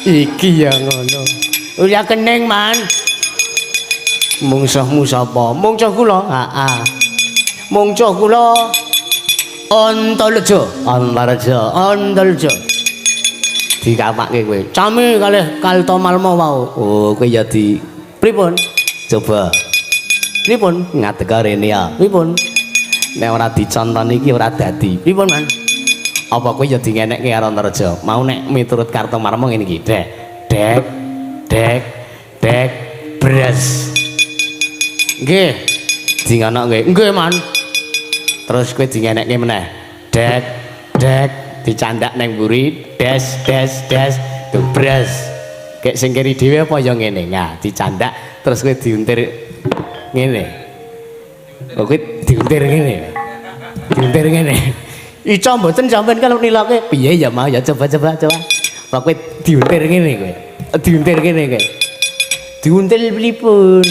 Iki ya ngono. Ora kening Man. Mungsuhmu sapa? Mungsuh kula. Heeh. Mungsuh kula Antareja, Antareja, Antareja. Dikapake kowe. Cami kalih Kartomarma wau. Oh, kowe ya di pripun? Coba. Pripun? Ngadeg rene ya. Pripun? Nek ora dicontoni iki ora dadi. Pripun, Man? Apa kowe ya dingenekke karo Antareja? Mau nek miturut Kartomarma ngene iki. Dek, dek, dek, dek, bres. Nggih. Dingonokke. Nggih, Man. Terus kowe dingenekke meneh. Dek, dek, dicandak neng mburi, des des des, tuh bres. Kek sing keri dhewe apa ya ngene? Nah, dicandak terus kowe diuntir ngene. Oh, kowe diuntir ngene. Diuntir ngene. Ica mboten sampean kalau niloke piye ya mau ya coba-coba coba. Apa kowe diuntir ngene kowe? Diuntir ngene kowe. Diuntil pripun?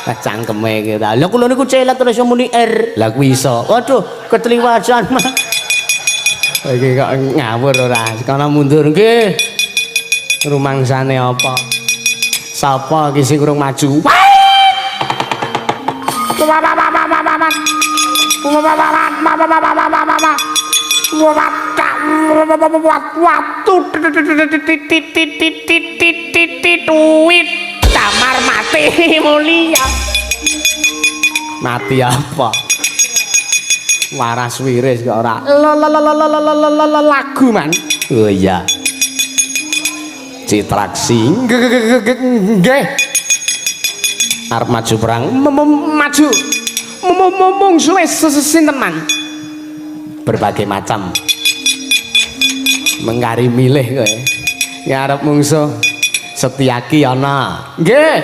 Lah cangkeme iki ta. Lah kula niku celat terus muni R. Lah kuwi iso. Waduh, ketliwasan mah. Iki kok ngawur ora. Sekono mundur nggih. Rumangsane apa? Sapa iki sing urung maju? Damar mati mulia. Mati apa? Waras wiris kok ora. Lagu Man. Oh iya. Citraksi. Nggih. Arep maju perang. Maju. Mungsuhe sinten Man? Berbagai macam. Mengkari milih kowe. Ngarep mungsuh Setyaki ana. Nggih.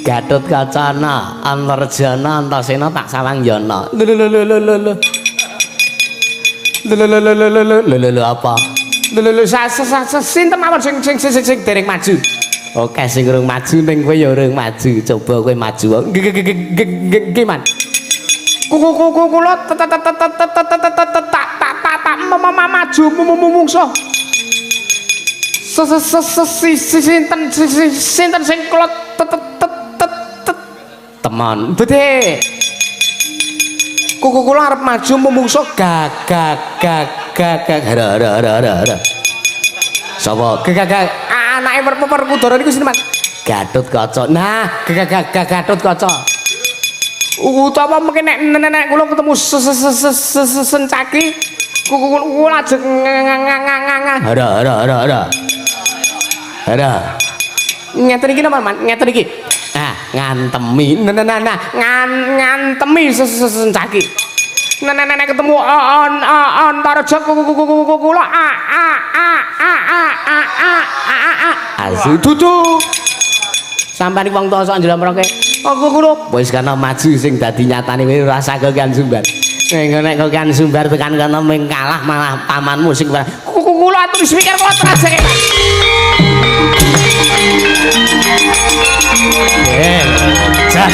Gatotkaca ana, Antarjana, Antasena tak sawang yana. Lho lho lho lho lho. Lho lho lho lho lho lho lho apa? Lho lho lho sinten mawon sing sing sing dereng maju. Oke sing urung maju ning kowe ya urung maju. Coba kowe maju. Nggih, Man. Kula tak tak maju mungsuh. Sinten sinten sing kula Teman. Dede. Kula arep maju mungsuh gag gag gag gag hara hara hara hara. Sapa? Gag gag anake Werkudara niku sinten, Man? Gatotkaca. Nah, gag gag Gatotkaca. Utawa mungkin nek nek kula ketemu Sencaki kula ajeng hara hara hara hara. Hara. Ngeten iki napa, Man? Ngeten iki. Nah, ngantemi. Nah, nah, nah, ngantemi Sencaki. Nah, nah, nah, ketemu Antareja kula a a a a a a a a a. Asu dudu. Sampeyan iki wong tuwa sok njlomproke. Aku kula wis kana maju sing dadi nyatane kowe ora usah kokean sumbar. Nek kokean sumbar tekan kono ming kalah malah pamanmu sing kula atur mikir kula terasake, Pak. Jas.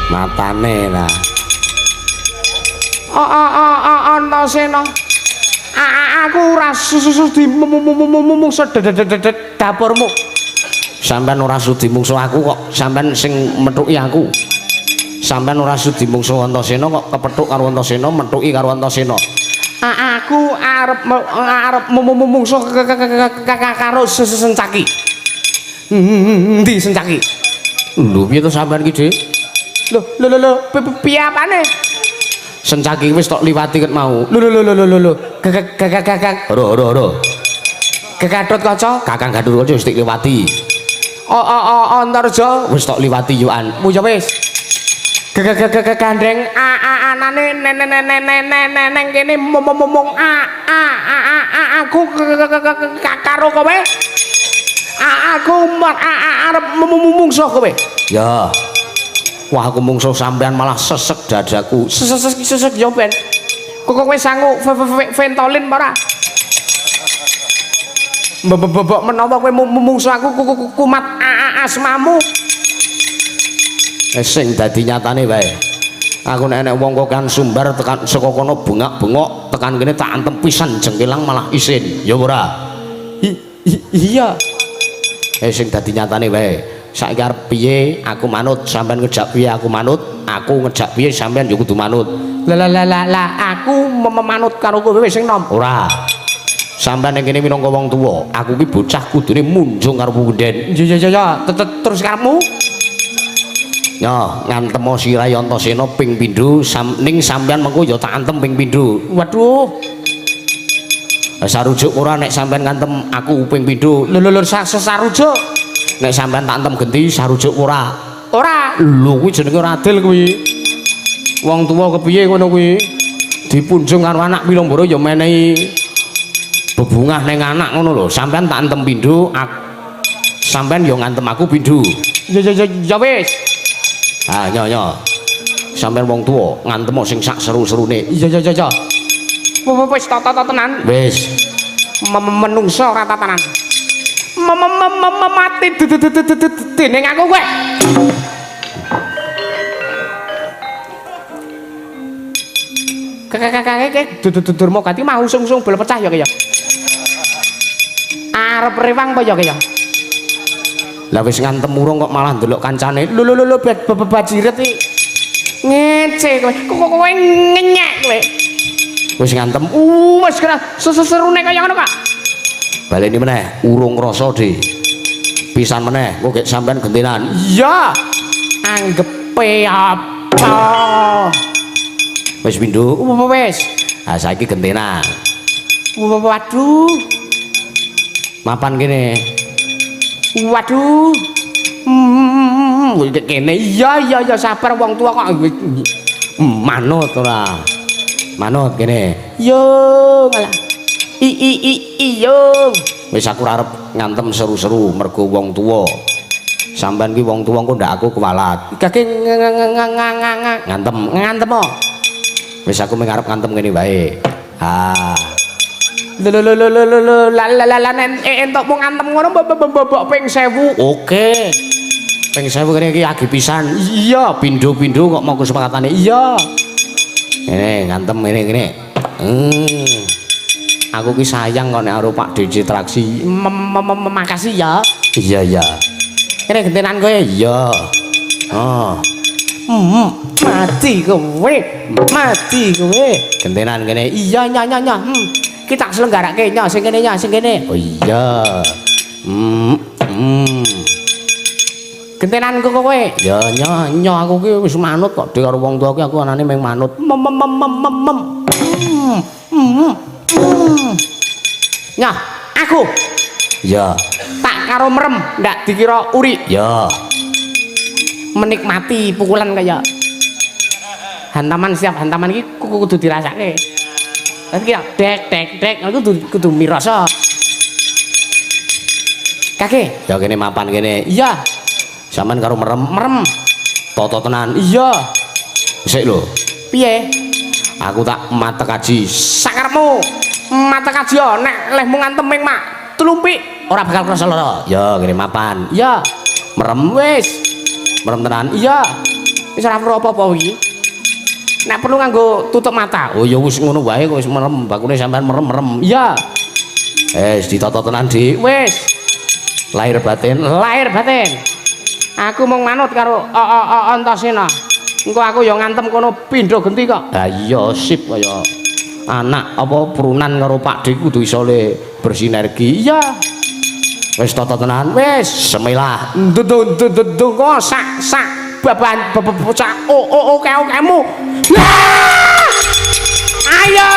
Matane lah. Antasena. Aku ora sudi mungsuh dapurmu. Sampeyan ora sudi mungsuh aku kok sampeyan sing methuki aku. Sampeyan ora sudi mungsuh Antasena kok kepethuk karo Antasena, methuki karo Antasena. Aku arep mungsuh karo Sencaki. Endi Sencaki? Lho piye to sampeyan ki, Dik? Lho lho lho piye apane? Sencaki wis tok liwati ket mau. Lho lho lho lho lho. Gagak. Ro ro ro. Gatotkaca, Kakang Gatotkaca wis tok liwati. O Antareja wis tok liwati yoan. Mu ya wis. Gagak gandeng a a anane neng kene mung a a a a aku karo kowe. Aku arep mungsuh kowe. Ya. Wah aku mungsuh sampean malah sesek dadaku. Sesek sesek yo ben. Kok kowe sangu Ventolin apa ora? Mbok menawa kowe mungsuh aku kumat asmamu. Sing dadi nyatane wae. Aku nek enek wong kokan sumbar tekan saka kono bengak-bengok tekan kene tak antem pisan jengkelang malah isin. Ya ora? Iya. Sing dadi nyatane wae. Saiki arep piye aku manut, sampean ngejak piye aku manut, aku ngejak piye sampean yo kudu manut. Lah lah lah lah aku memanut karo kowe wis sing nom. Ora. Sampean ning kene minangka wong tuwa, aku ki bocah kudune munjung karo punden. Ya ya ya, terus karepmu? Yo, ngantemo sirahe Antasena ping pindho, ning sampean mengko ya tak antem ping pindho. Waduh. Sarujuk ora nek sampean ngantem aku ping pindho. Lho lho lho sarujuk. Nek sampean tak antem genti sarujuk ora? Ora. Lho kuwi jenenge ora adil kuwi. Wong tuwa kepiye ngono kuwi? Dipunjung karo anak Wilombara ya menehi bebungah ning anak ngono lho. Sampean tak antem pindho, sampean ya ngantem aku pindho. Ya ya ya wis. Ah nyo nyo. Sampean wong tuwa ngantem sing sak seru-serune. Iya iya iya. Wis tata tenan. Wis. Menungso ora tatanan. Mati dening aku kowe. Kakak Durma Gati mau usung-usung bola pecah ya kaya. Arep rewang apa ya kaya? Lah wis ngantem urung kok malah ndelok kancane. Lho lho lho bajiret iki. Ngece kowe. Kok kowe ngenyek kowe. Wis ngantem. Wis kira seserune kaya ngono, Kak. Baleni meneh, urung rasa, Dik. Pisan meneh, kok gek sampean gentenan. Iya. Anggepe apa? Wis pindho. Wis. Ha saiki gentenan. Waduh. Mapan kene. Waduh. Kene. Iya iya iya sabar wong tua kok manut ora. Manut kene. Yo ngalah. I i i iyo. Wis aku ora arep ngantem seru-seru mergo wong tuwa. Sampeyan ki wong tuwa engko ndak aku kuwalat. Kake Ngantem. ngantem o. Wis aku mung arep ngantem ngene wae. Ah. Lho lho lho lho lho lho la la la la entuk mung ngantem ngono mbok ping 1000. Oke. Ping 1000 kene iki agi pisan. Iya, pindho-pindho kok mau kesepakatane. Iya. Ngene ngantem ngene ngene. Aku ki sayang kok nek karo Pak DC Traksi. Makasih ya. Iya iya. Kene gentenan kowe. Iya. Oh. Mati kowe. Mati kowe. Gentenan kene. Iya nya nya nya. Ki tak selenggarake nya sing kene nya sing kene. Oh iya. Gentenan kowe. Ya nya nya aku ki wis manut kok de karo wong tuwa ki aku anane mung manut. Mem mem mem mem mem. Nyah, aku. Ya. Tak karo merem, ndak dikira uri. Ya. Menikmati pukulan kaya hantaman, setiap hantaman iki kudu dirasake. Dadi ki dek dek dek aku kudu mirasa. Kake, ya kene mapan kene. Iya. Sampeyan karo merem, merem. Toto tenan. Iya. Sik lho. Piye? Aku tak matek aji. Sakarepmu. Matek aji nek lehmu ngantem ming mak tlumpik ora bakal krasa lara. Ya kene mapan. Iya. Merem wis. Merem tenan. Iya. Wis ora perlu apa-apa iki. Nek perlu nganggo tutup mata. Oh ya wis ngono wae kok wis merem, bakune sampean merem-merem. Iya. Wis ditata tenan, Dik. Wis. Lahir batin, lahir batin. Aku mung manut karo Antasena. Engko aku ya ngantem kono pindho genti kok. Ha iya sip kaya anak apa prunan karo Pak Dik kudu iso le bersinergi. Iya. Wis tata tenan. Wis. Semilah. Ndung kok sak sak baban bocah o o oke okemu. Ayo.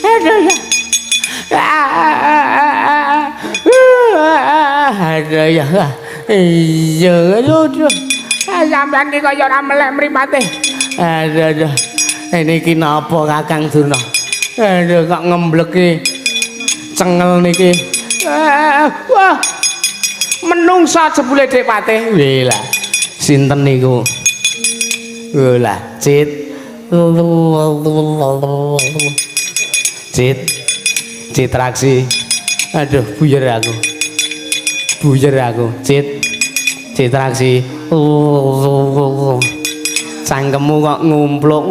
Aduh ya. Aduh ya. Iya, aduh. Sampeyan iki kaya ora melek mripate. Aduh, aduh. Niki napa Kakang Durna? Aduh, kok ngembleki cengel niki. Wah. Menungsa jebule Dik Patih. Lha, sinten niku? Lha, Cit. Cit. Citraksi. Aduh, buyer aku. Buyer aku. Cit. Citraksi. Cangkemmu kok ngumpluk.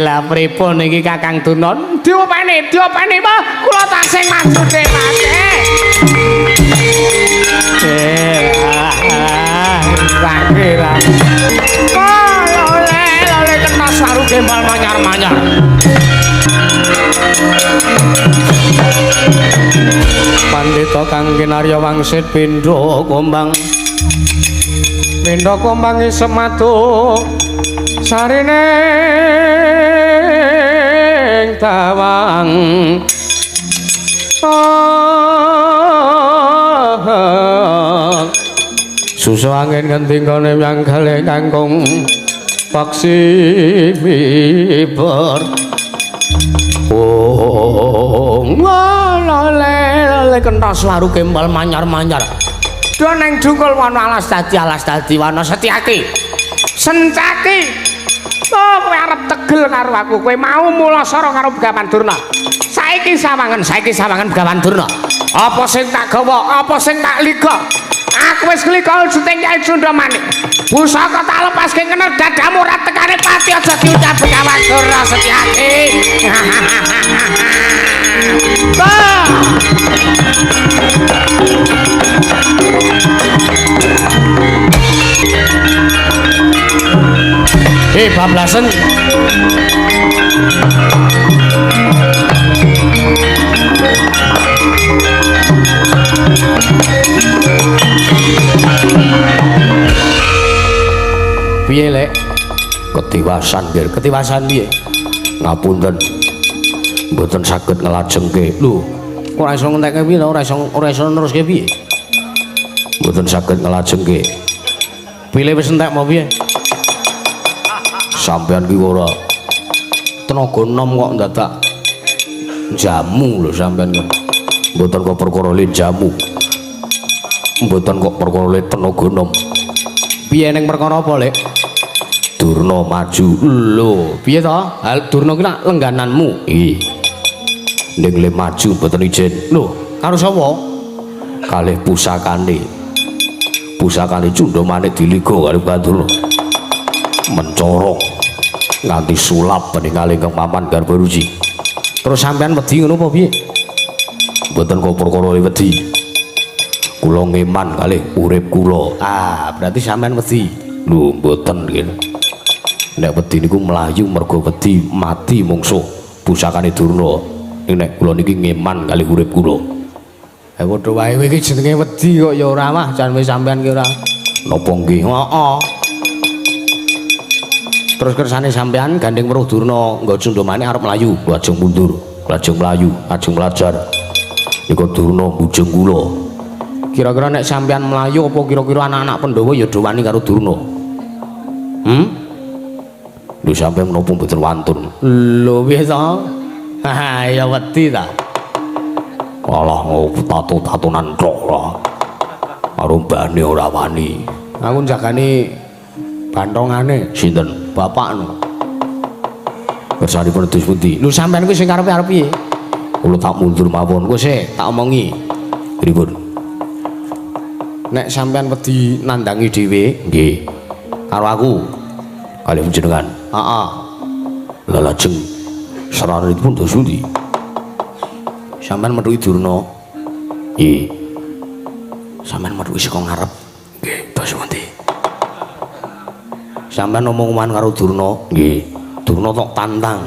Lah pripun iki Kakang Durna? Diopeni, diopeni, Pak. Kula tasih maju Dik Patih. Lah. Lole, lole kena saru gembal manyar-manyar. Pandita kang kinarya wangsit pindha kombang. Pindha kombang sematu sarine tawang. Susu angin ngendi nggone yang kangkung paksi miber. Oh, lole kentas waru gembal manyar-manyar. Do neng dungkul wana alas dadi wana Setyaki. Sencaki. Oh, kowe arep tegel karo aku. Kowe mau mulasara karo Begawan Durna. Saiki sawangan Begawan Durna. Apa sing tak gawa, apa sing tak liga? Aku wis klika juting Kyai Cundramani. Pusaka tak lepaske kena dadamu ora tekane pati aja diucap Begawan Durna Setyaki. Bablasen. Piye, Lek? Ketiwasan, Ger. Ketiwasan piye? Ngapunten. Mboten saged nglajengke. Lho, ora iso ngentekke piye to? Ora iso neruske piye? Mboten saged nglajengke. Pile wis entek mau piye? Sampeyan ki ora tenaga nom kok ndadak jamu lho sampeyan kok. Mboten kok perkara le jamu. Mboten kok perkara le tenaga nom. Piye ning perkara apa, Lek? Durna maju. Lho, piye to? Hal Durna ki lak lenggananmu. Nggih. Ning le maju mboten ijen. Lho, karo sapa? Kalih pusakane. Pusakane Cunda Manik diliga karo Durna. Mencorong nganti sulap peninggal ingkang paman garba ruci. Terus sampean wedi ngono apa piye? Mboten kok perkara wedi. Kula ngeman kalih urip kula. Ah, berarti sampean wedi. Lho, mboten nggih. Nek wedi niku mlayu mergo wedi mati mungsuh pusakane Durna. Nek kula niki ngeman kalih urip kula. Eh padha wae kowe iki jenenge wedi kok ya ora mah jan wis sampean ki ora. Napa nggih? Heeh. Terus kersane sampean gandeng weruh Durna nggo Cunda Manik arep mlayu, lajeng mundur, lajeng mlayu, lajeng mlajar. Nika Durna bujeng kula. Kira-kira nek sampean mlayu apa kira-kira anak-anak Pandhawa ya do wani karo Durna? Hmm? Lho sampean menapa mboten wantun? Lho piye to? Ha ya wedi ta. Alah ngopo tato-tatonan tok lah. Karo mbane ora wani. Aku njagani bantongane. Sinten? Bapakno. Kersanipun dos pundi? Lho sampean kuwi sing karepe arep piye? Kula tak mundur mawon. Kowe sik tak omongi. Pripun? Nek sampean wedi nandangi dhewe, nggih. Karo aku. Kalih panjenengan. Heeh. Lah lajeng saranipun dos pundi? Sampean methuki Durna. Nggih. Sampean methuki saka ngarep. Nggih, dos pundi? Sampean omong-omongan karo Durna. Nggih. Durna tok tantang.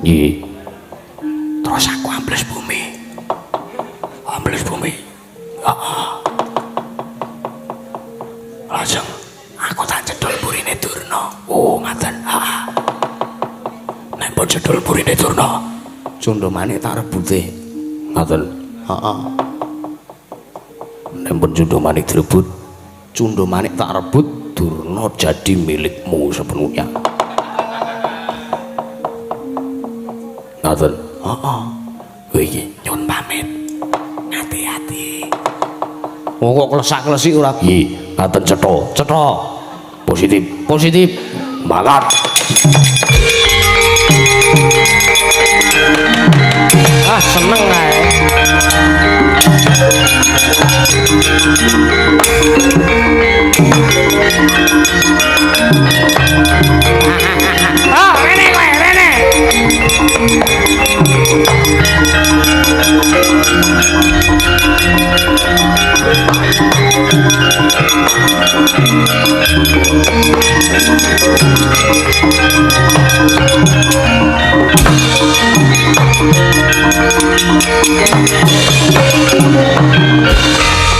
Nggih. Terus aku ambles bumi. Ambles bumi. Heeh. Lajeng aku tak cedol burine Durna. Oh, ngaten. Heeh. Nek pun cedol burine Durna, Cunda Manik tak rebute. Ngaten. Heeh. Nek pun Cunda Manik direbut, Cunda Manik tak rebut, Durna jadi milikmu sepenuhnya. Ngaten. Heeh. Kowe iki nyun pamit. Ati-ati. Wong kok klesak-klesik ora? Nggih, ngaten cetha. Cetha. Positif. Positif. Mangkat. Ah, seneng ae. Oh, rene kowe, rene.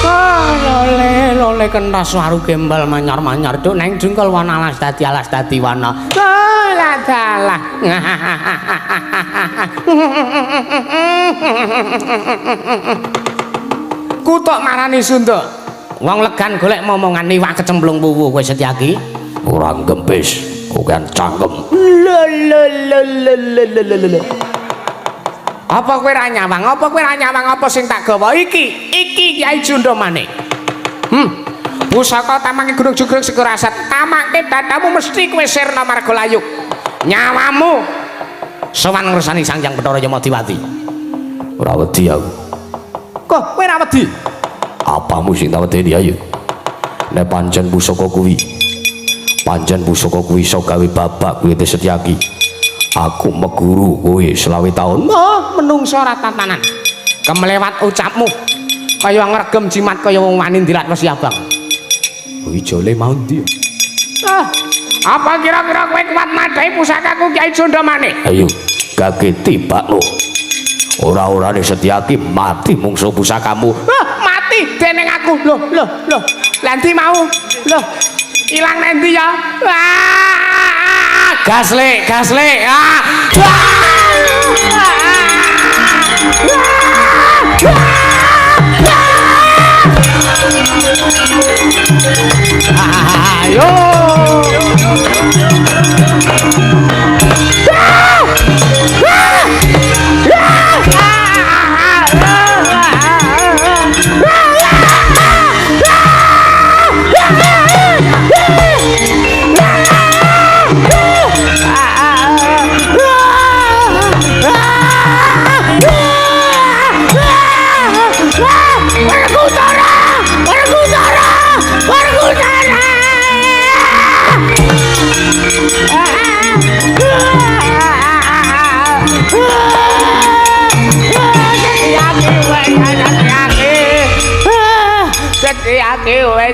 Oh, lole, lole kentas waru gembal manyar-manyar duk neng jengkol wana alas dadi wana. Oh, lah dalah. Kutok marani Sunda. Wong legan golek momongan iwak kecemplung puwu kowe Setyaki. Ora gempis, kokean cangkem. Lho lho lho lho lho lho. Apa kowe ra nyawang? Apa kowe ra nyawang apa sing tak gawa iki? Iki Kyai Cunda Manik. Pusaka tamange Gunung Jugruk Sekurasat. Tamake dadamu mesti kowe sirna marga layuk. Nyawamu sowan ngresani Sang Hyang Bathara Yamadiwati. Ora wedi aku. Kok kowe ora wedi? Apamu sing tak wedeni ayo. Nek pancen pusaka kuwi, pancen pusaka kuwi iso gawe babak kulite Setyaki. Aku meguru kowe 25 taun. Oh, menungso ora tatanan. Kemlewat ucapmu. Kaya ngregem jimat kaya wong wani ndilat wesi abang. Kuwi jole mau ndi? Ah, apa kira-kira kowe kuat madhahi pusakaku Kyai Cunda Manik? Ayo, gage tibakno. Ora-orane Setyaki mati mungsuh pusakamu. Ah, mati dening aku. Loh, loh, loh. Lah ndi mau? Loh, ilang nang ndi ya? Wah, gas lek, gas lek. Ah. Ayo.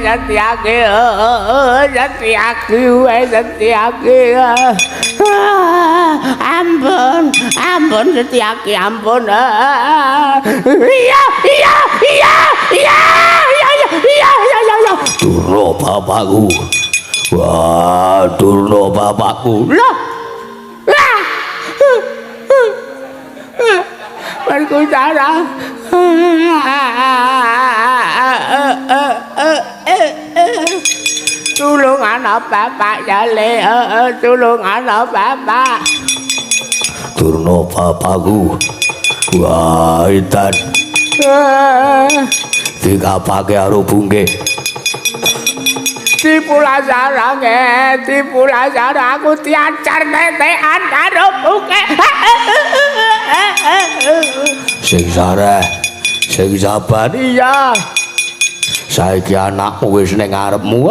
Setyake setyake wae setyake. Ampun, ampun setyake ampun. Iya, iya, iya, iya, iya, iya, iya, iya. Durna bapakku. Wah, durna bapakku. Loh. Werkudara. Tulung ana bapak ya le, tulung ana bapak. Durna bapakku. Wah, edan. Dikapake karo bungke. Dipulasarane, dipulasara aku diajar tetekan karo bungke. Sing sareh, sing sabar. Iya. Saiki anakmu wis ning ngarepmu.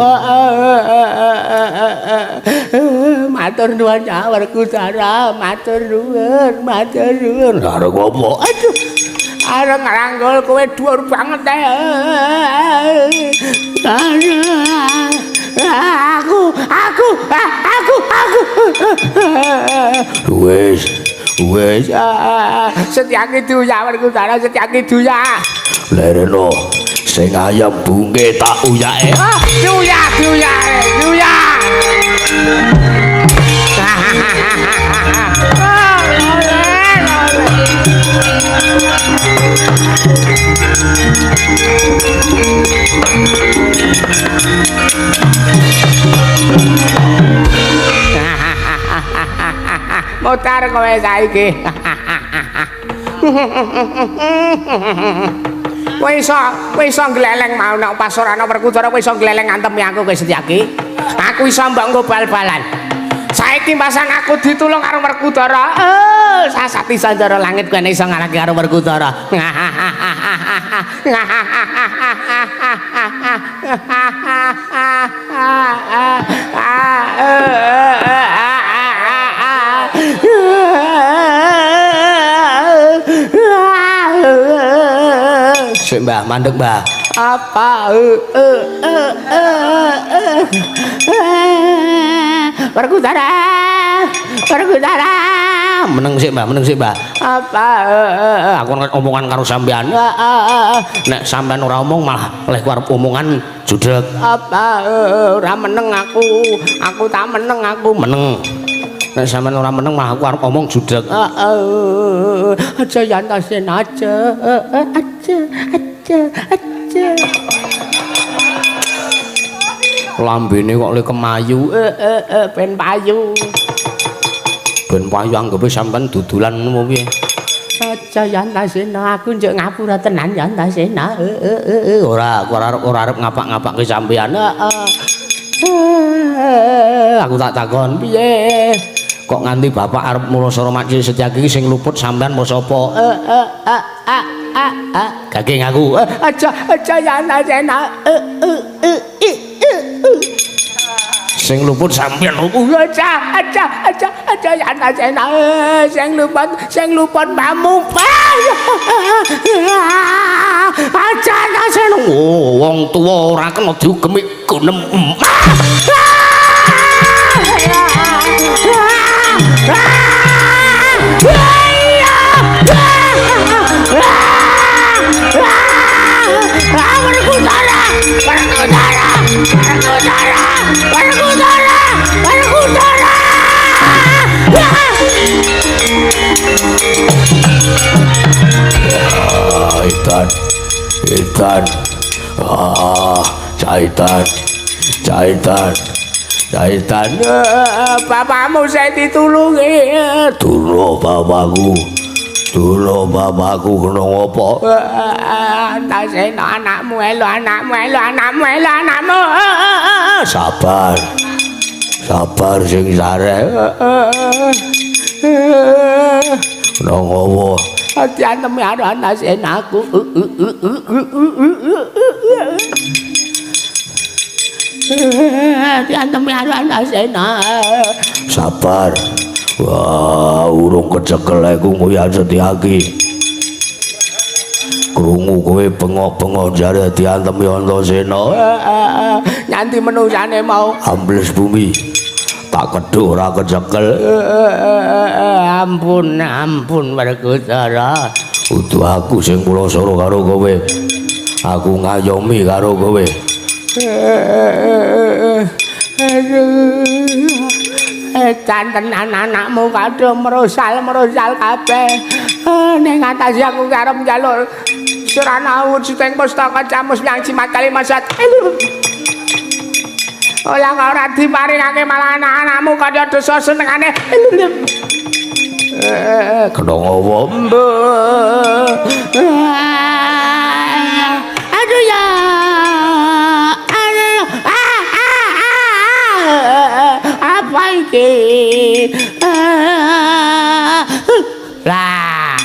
Matur nuwun ya Werkudara, matur nuwun, matur nuwun. Arep apa? Aduh. Arep ngrangkul kowe dhuwur banget ae. Aku, aku, aku, aku. Wis, wis. Setyaki duya Werkudara, setyaki duya. Lereno sing ayam bungke tak uyake. Ah, duya, duya, duya. Mutar kowe saiki. Kowe iso gleleng mau nek pas ora ana Werkudara kowe iso gleleng ngantemi aku kowe Setyaki. Aku iso mbok nggo bal-balan. Saiki pasang aku ditulung karo Werkudara. Sasati sandara langit kowe iso ngalahke karo Werkudara. Sik Mbah, mandek Mbah. Apa? Werkudara, Werkudara. Meneng sik Mbah, meneng sik Mbah. Apa? Aku omongan karo sampean. Nek sampean ora omong malah oleh ku arep omongan judeg. Apa? Ora meneng aku. Aku tak meneng aku. Meneng. Nek sampean ora meneng malah aku arep omong judeg. Aja yantasen aja. Aja, aja, aja. Lambene kok le kemayu. Ben payu. Ben payu anggepe sampean dudulan ngono piye? Aja Yantasena, aku njuk ngapura tenan Yantasena. Ora, aku ora arep ngapak-ngapake sampean. Aku tak takon piye? Kok nganti bapak arep mulasara Makci Setyaki iki sing luput sampean apa sapa? Gaging aku. Aja, aja Yantasena. Sing luput sampean opo? Aja, aja, aja, aja Yantasena. Sing luput mbahmu. Aja Yantasena. Oh, wong tuwa ora kena diugemi gunem. Werkudara, Werkudara. Edan. Edan. Ah, Caitan. Caitan. Caitan. Bapakmu saya ditulungi. Durna bapakku. Durna bapakku kena ngopo? Antasena anakmu, elo anakmu, elo anakmu, elo anakmu. Sabar. Sabar sing sareh. Kena ngopo? Diantemi karo Antasena aku. Diantemi karo Antasena. Sabar. Wah, urung kecekel aku nguyah Setyaki. Krungu kowe bengok-bengok jare diantemi Antasena. Nyanti menusane mau ambles bumi. Tak kedhuh ora kecekel. Ampun, ampun Werkudara. Udu aku sing pulasara karo kowe. Aku ngayomi karo kowe. Aduh. Edan tenan anakmu kadha merosal-merosal kabeh. Ning atase aku arep njaluk surana wujuding pustaka camus yang jimat kalimasat. Ola ora diparingake malah anak-anakmu kaya dosa senengane. Kena ngopo? Aduh ya. Aduh. Apa iki? Lah.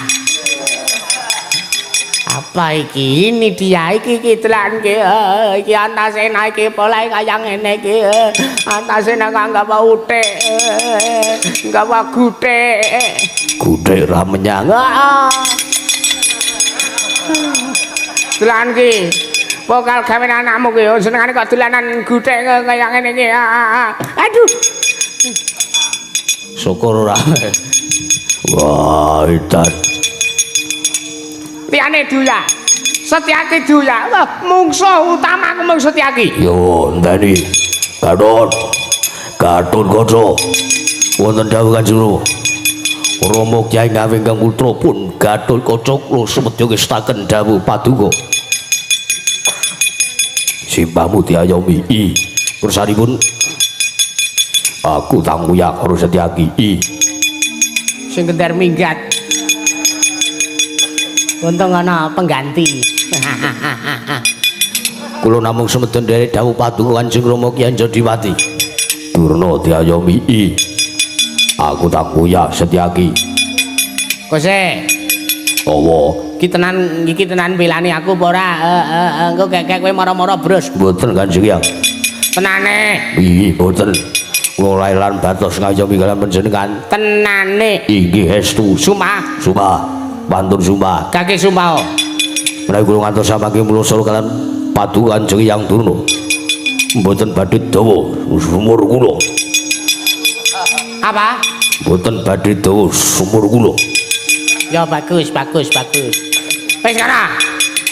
Apa iki? Ini dia iki iki delan iki. Iki Antasena iki polahe kaya ngene iki. Antasena kok nggawa uthik. Nggawa guthik. Guthik ra menyang. Delan iki. Pokal gawe anakmu ki senengane kok dolanan guthik kaya ngene iki. Aduh. Syukur ora. Wah, edan. Liyane duya. Setyaki duya. Wah, mungsuh utamaku mung Setyaki. Yo, enteni. Gatot. Gatot Kaca. Wonten dawuh Kanjeng Rama. Rama Kyai Ngawi ingkang putra pun Gatot Kaca kula sumedya ngestaken dawuh paduka. Simbahmu diayomi. I. Kersanipun aku tangguyak karo Setyaki. I. Sing gender minggat. Untung ana pengganti. Kula namung sumedya nderek dawuh paduka Kanjeng Rama Kyai Jodiwati. Durna diayomi. I. Aku tangguyak Setyaki. Kose. Apa? Iki tenan, iki tenan belani aku apa ora? Engko kekek kowe mara-mara bros. Mboten Kanjeng Hyang. Tenane. Inggih mboten. Kula lailan batos ngayomi kaliyan panjenengan. Tenane. Inggih estu. Sumpah. Sumpah. Pantun sumpah. Kaki sumpah. Menawi kula ngantos samangke mula kaliyan paduka Kanjeng Hyang Durna. Mboten badhe dawa sumur kula. Apa? Mboten badhe dawa sumur kula. Ya bagus, bagus, bagus. Wis kana.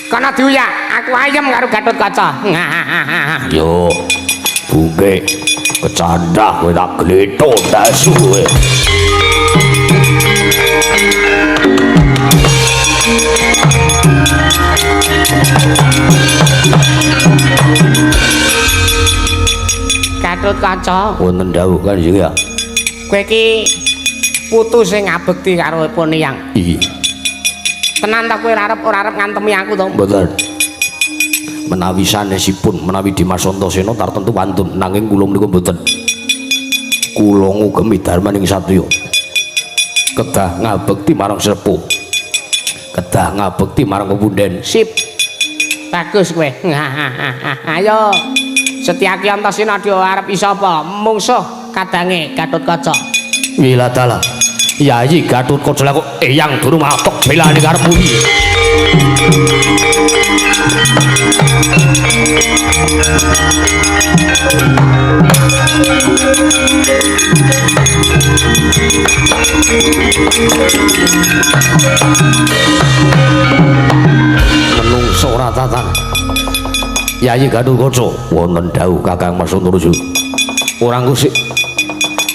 Kana diuyak, aku ayem karo Gatotkaca. Yo. Bungke kecandah kowe tak gletho ndasu kowe. Gatotkaca, wonten dawuh Kanjeng ya. Kowe iki putu sing ngabekti karo Poniyang. Iya. Tenan ta kowe ora arep ngantemi aku to? Mboten. Menawi sanesipun menawi Dimas Antasena tartemtu wantun nanging kula menika mboten. Kula ngugemi dharmaning satriya. Kedah ngabekti marang sepuh. Kedah ngabekti marang pepunden. Sip. Bagus kowe. Ayo. Setyaki Antasena dhewe arep iso apa? Mungsuh kadange Gatotkaca. Wiladala. Yayi Gatotkaca lha kok eyang durung matok belani karepmu iki. Menungso ora tatan. Yayi Gatotkaca wonten dawuh Kakang Mas Antareja. Ora ngusik.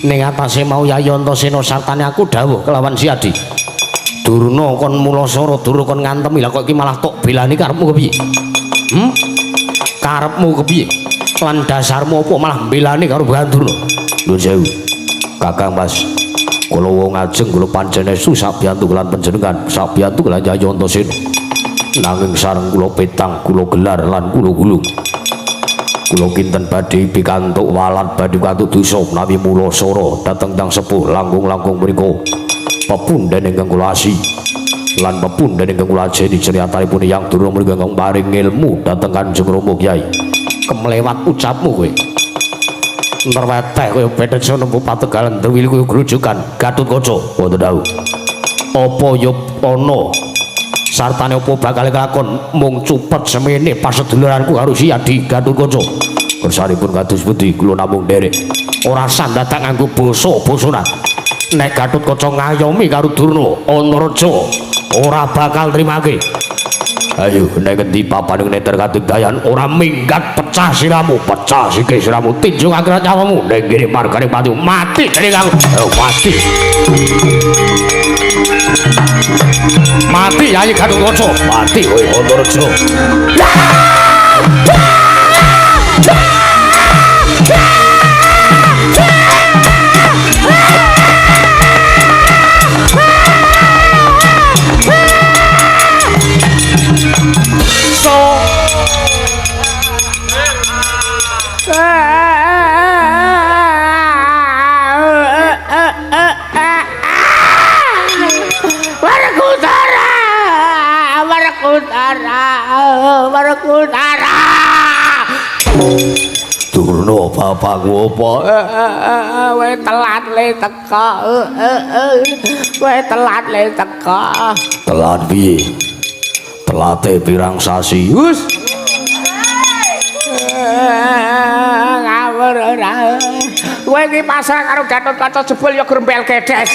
Ning atase mau Yayi Antasena sartane aku dawuh kelawan Siadi. Durna kon mulasara, Durna kon ngantemi, lah kok iki malah tok belani karepmu kepiye? Karepmu kepiye? Lan dasarmu apa malah mbelani karo Begawan Durna? Nuwun sewu. Kakang Mas, kula wong ajeng kula pancen estu sabiyantu lan panjenengan, sabiyantu lan Yayi Antasena. Nanging sareng kula petang, kula gelar lan kula gulung. Kula kinten badhe pikantuk walad badhe pikantuk dosa menawi mulasara dhateng tiyang sepuh langkung-langkung mriku. Pepunden ingkang kula asi lan pepunden ingkang kula ajeni critatanipun Hyang Durna mriku ingkang paring ilmu dhateng Kanjeng Rama Kyai. Kemlewat ucapmu kowe. Nerweteh kaya bedheja nempu pategalan dewili kaya grujukan Gatotkaca wonten dawuh. Apa ya ana sartane apa bakal kelakon mung cupet semene paseduluranku karo si Adi Gatotkaca. Kersanipun kados pundi kula namung nderek. Ora sandadak nganggo basa-basanan. Nek Gatotkaca ngayomi karo Durna, Antareja ora bakal trimake. Ayo nek endi papane neter kadigdayan ora minggat pecah siramu, pecah sikil siramu, tinjung akhirat nyawamu ning kene margane pati mati dening aku. Ayo mati. Mati Yayi Gatotkaca, mati kowe Antareja. Werkudara, Durna bapakku apa? Kowe telat le teka. Kowe telat le teka. Telat piye? Telate pirang sasi? Wus. Ngawur ora. Kowe iki pasrah karo Gatotkaca jebul ya grembel gedes.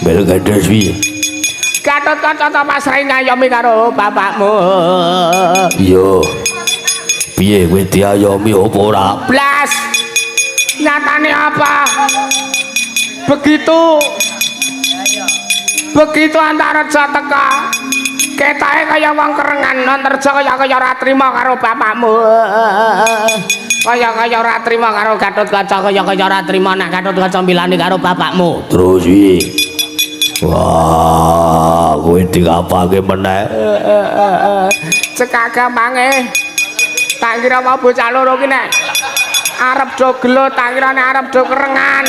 Bel gedes piye? Gatotkaca ta pasrah ngayomi karo bapakmu. Iya. Piye kowe diayomi apa ora? Blas. Nyatane apa? Begitu begitu Antareja teka, ketoke kaya wong kerengan, Antareja kaya ora trima karo bapakmu. Kaya ora trima karo Gatotkaca, kaya ora trima nek Gatotkaca milani karo bapakmu. Terus piye? Wah, kowe dikapake meneh. Cekak gampange. Tak kira mau bocah loro ki nek arep do gelut, tak kira nek arep do kerengan.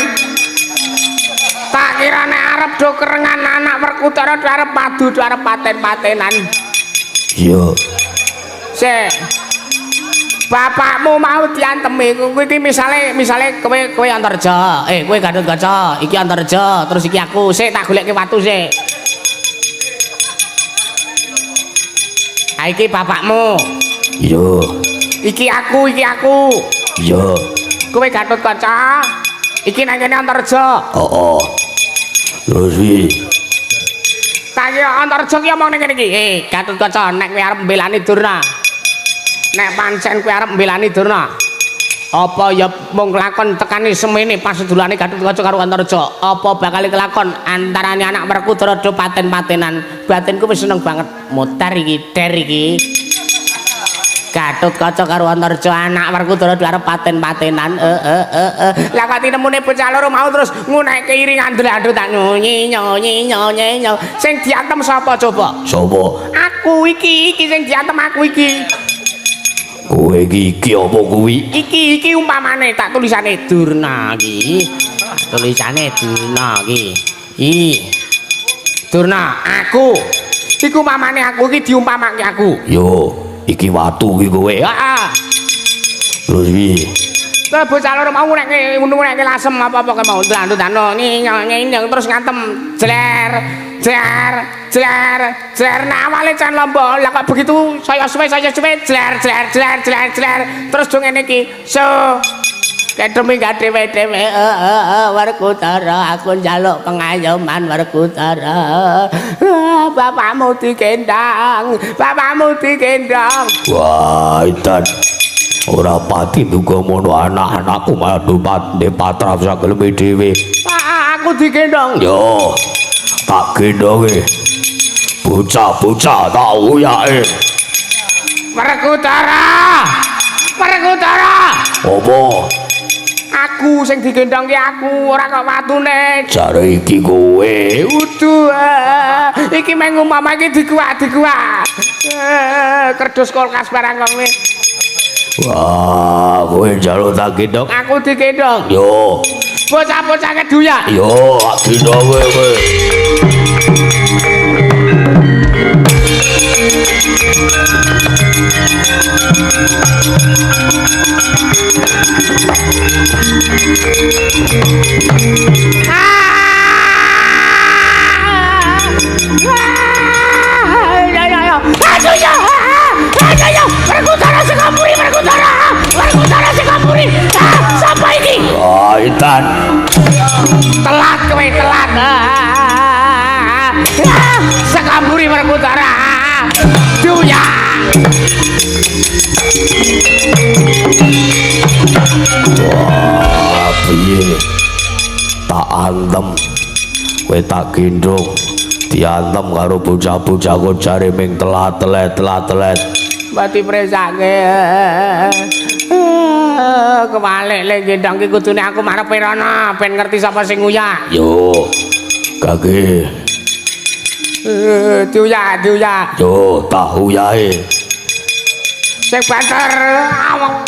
Tak kira nek arep do kerengan anak Werkudara do arep padu, do arep paten-patenan. Iya. Sik. Bapakmu mau diantemi kuwi iki misale kowe Antareja, kowe Gatotkaca, iki Antareja, terus iki aku. Sik tak goleke watu sik. Ha iki bapakmu. Iya. Iki aku, iki aku. Iya. Kowe Gatotkaca, iki nang kene Antareja. Heeh. Terus piye? Tak kira Antareja ki omong ning kene iki. Gatotkaca, nek kowe arep mbelani Durna. Nek pancen kowe arep mbelani Durna, apa ya mung lakon tekane semene pasedulane Gatotkaca karo Antareja, apa bakal kelakon antarane anak Werkudara do paten-patenan? Batinku wis seneng banget mutar iki, der iki. Gatotkaca karo Antareja anak Werkudara do arep paten-patenan. Lah kok tinemune bocah loro mau terus ngunekke iringan ndlandut tak nyonyi nyonyi nyonyi. Sing diantem sapa coba? Sapa? Aku iki, iki sing diantem aku iki. Kowe iki apa kuwi? Iki umpamane tak tulisane Durna iki. Tulisane Durna iki. Iki. Durna aku. Iku umpamane aku iki diumpamake aku. Yo, iki watu iki kowe. Heeh. Terus piye? Lah bocah loro mau ngunekke lasem apa-apa ke mau ndlandut-ndano nyeng terus ngantem jler jler jler jler. Nah awale can lombok, lah kok begitu saya suwe jler jler jler jler jler terus do ngene iki. So kedemi gak dhewe-dhewe Werkudara aku njaluk pengayoman Werkudara. Bapakmu digendong, bapakmu digendong. Wah, edan. Ora pati duga mono anak-anakku malah ndek patrap sageleme dhewe. Pak, aku digendong. Yo, tak gendonge. Bocah-bocah tak uyake. Werkudara. Werkudara. Apa? Aku sing digendhong ki aku, ora kok watune. Jare iki kowe. Udu. Iki meng umpama iki dikuak-dikuak. Kerdus kulkas barang kok kowe. Wah, kowe njaluk tak gendhong. Aku digendhong. Yo. Bocah-bocah keduyak. Yo, tak gendhong kowe kowe. Werkudara Sekapuri, Werkudara, Werkudara Sekapuri. Sapa iki? Wah, Intan. Telat kowe, telat. Sekapuri Werkudara. Duya. Wah, piye? Tak antem. Kowe tak gendhong. Diantem karo bocah-bocah kok jare ming telat-telet telat-telet. Mati presake. Kewalik le gendhong ki kudune aku marepe rono ben ngerti sapa sing nguyak. Yo. Kage. Diuyak, diuyak. Yo, tak uyahe. Sing banter awak.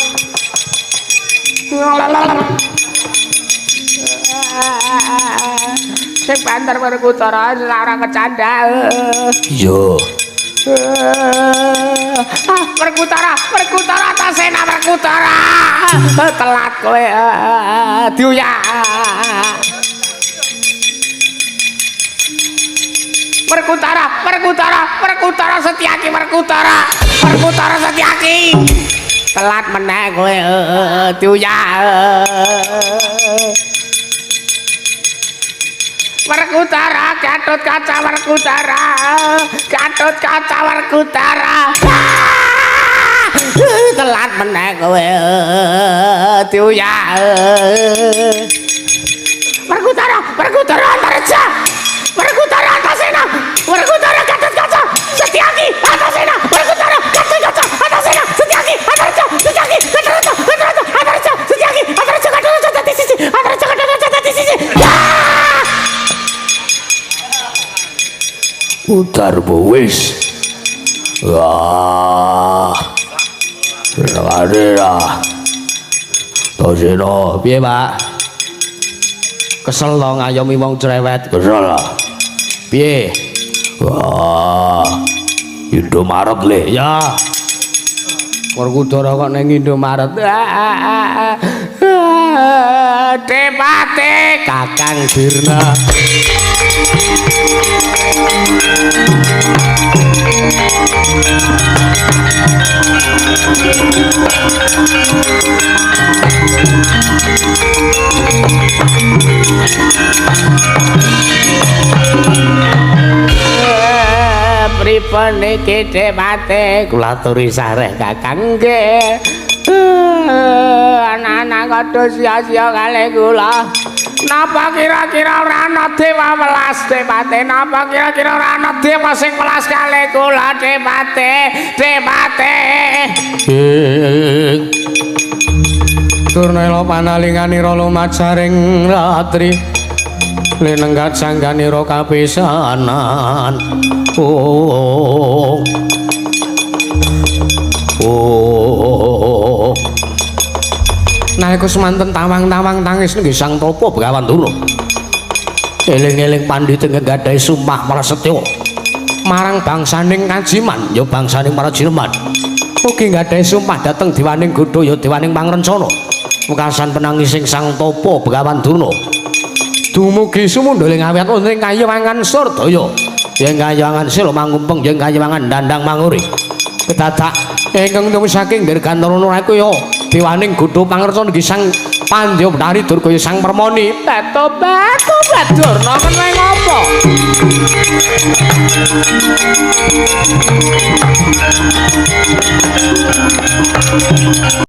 Sing banter Werkudara ora kecandhak. Yo. Werkudara, Werkudara Antasena Werkudara. Telat kowe. Diuyak. Werkudara, Werkudara, Werkudara Setyaki, Werkudara, Werkudara Setyaki. Telat meneh kowe, diuyak. Werkudara, Gatotkaca Werkudara, Gatotkaca Werkudara. Telat meneh kowe, diuyak. Werkudara, Werkudara Antareja. Werkudara Antasena, Werkudara Gatotkaca, Setyaki Antasena, Werkudara Gatotkaca Antasena, Setyaki Antareja, Setyaki Gatotkaca, Gatotkaca Antareja, Setyaki Antareja Gatotkaca dadi siji, Antareja Gatotkaca dadi siji. Utar wis. Wah. Senengane lah. Toseno, piye, Pak? Kesel to ngayomi wong cerewet. Kesel lah. Piye? Wah. Indomaret le. Ya. Werkudara kok ning Indomaret. Depate Kakang Dirna. Pripun iki Depate? Kula aturi sareh Kakang nggih. Anak-anak padha sia-sia kalih kula. Napa kira-kira ora ana dewa welas Depate? Napa kira-kira ora ana dewa sing welas kalih kula Depate? Depate. Turnela panalinganira lumajaring ratri linenggat sangganira kapisanan. Oh. Oh. Nalika semanten tawang-tawang tangis nggih Sang Tapa Begawan Durna. Eling-eling pandhita ingkang gadhahi sumpah prasetya marang bangsaning Kajiman ya bangsaning para jineman. Ugi gadhahi sumpah dhateng dewaning Godha ya dewaning Pangrencana. Wekasan penangising Sang Tapa Begawan Durna. Dumugi sumundhuling awit wonten ing kayiwangan Surdaya. Yen kayiwangan sila mangumpeng yen kayiwangan dandang manguri. Kedadak ingkang temu saking Dirgantara Nuraya dewaning Godha Pangrencana nggih Sang Pandya Betari Durgaya Sang Permoni. Tobat tobat Durna kena ngopo?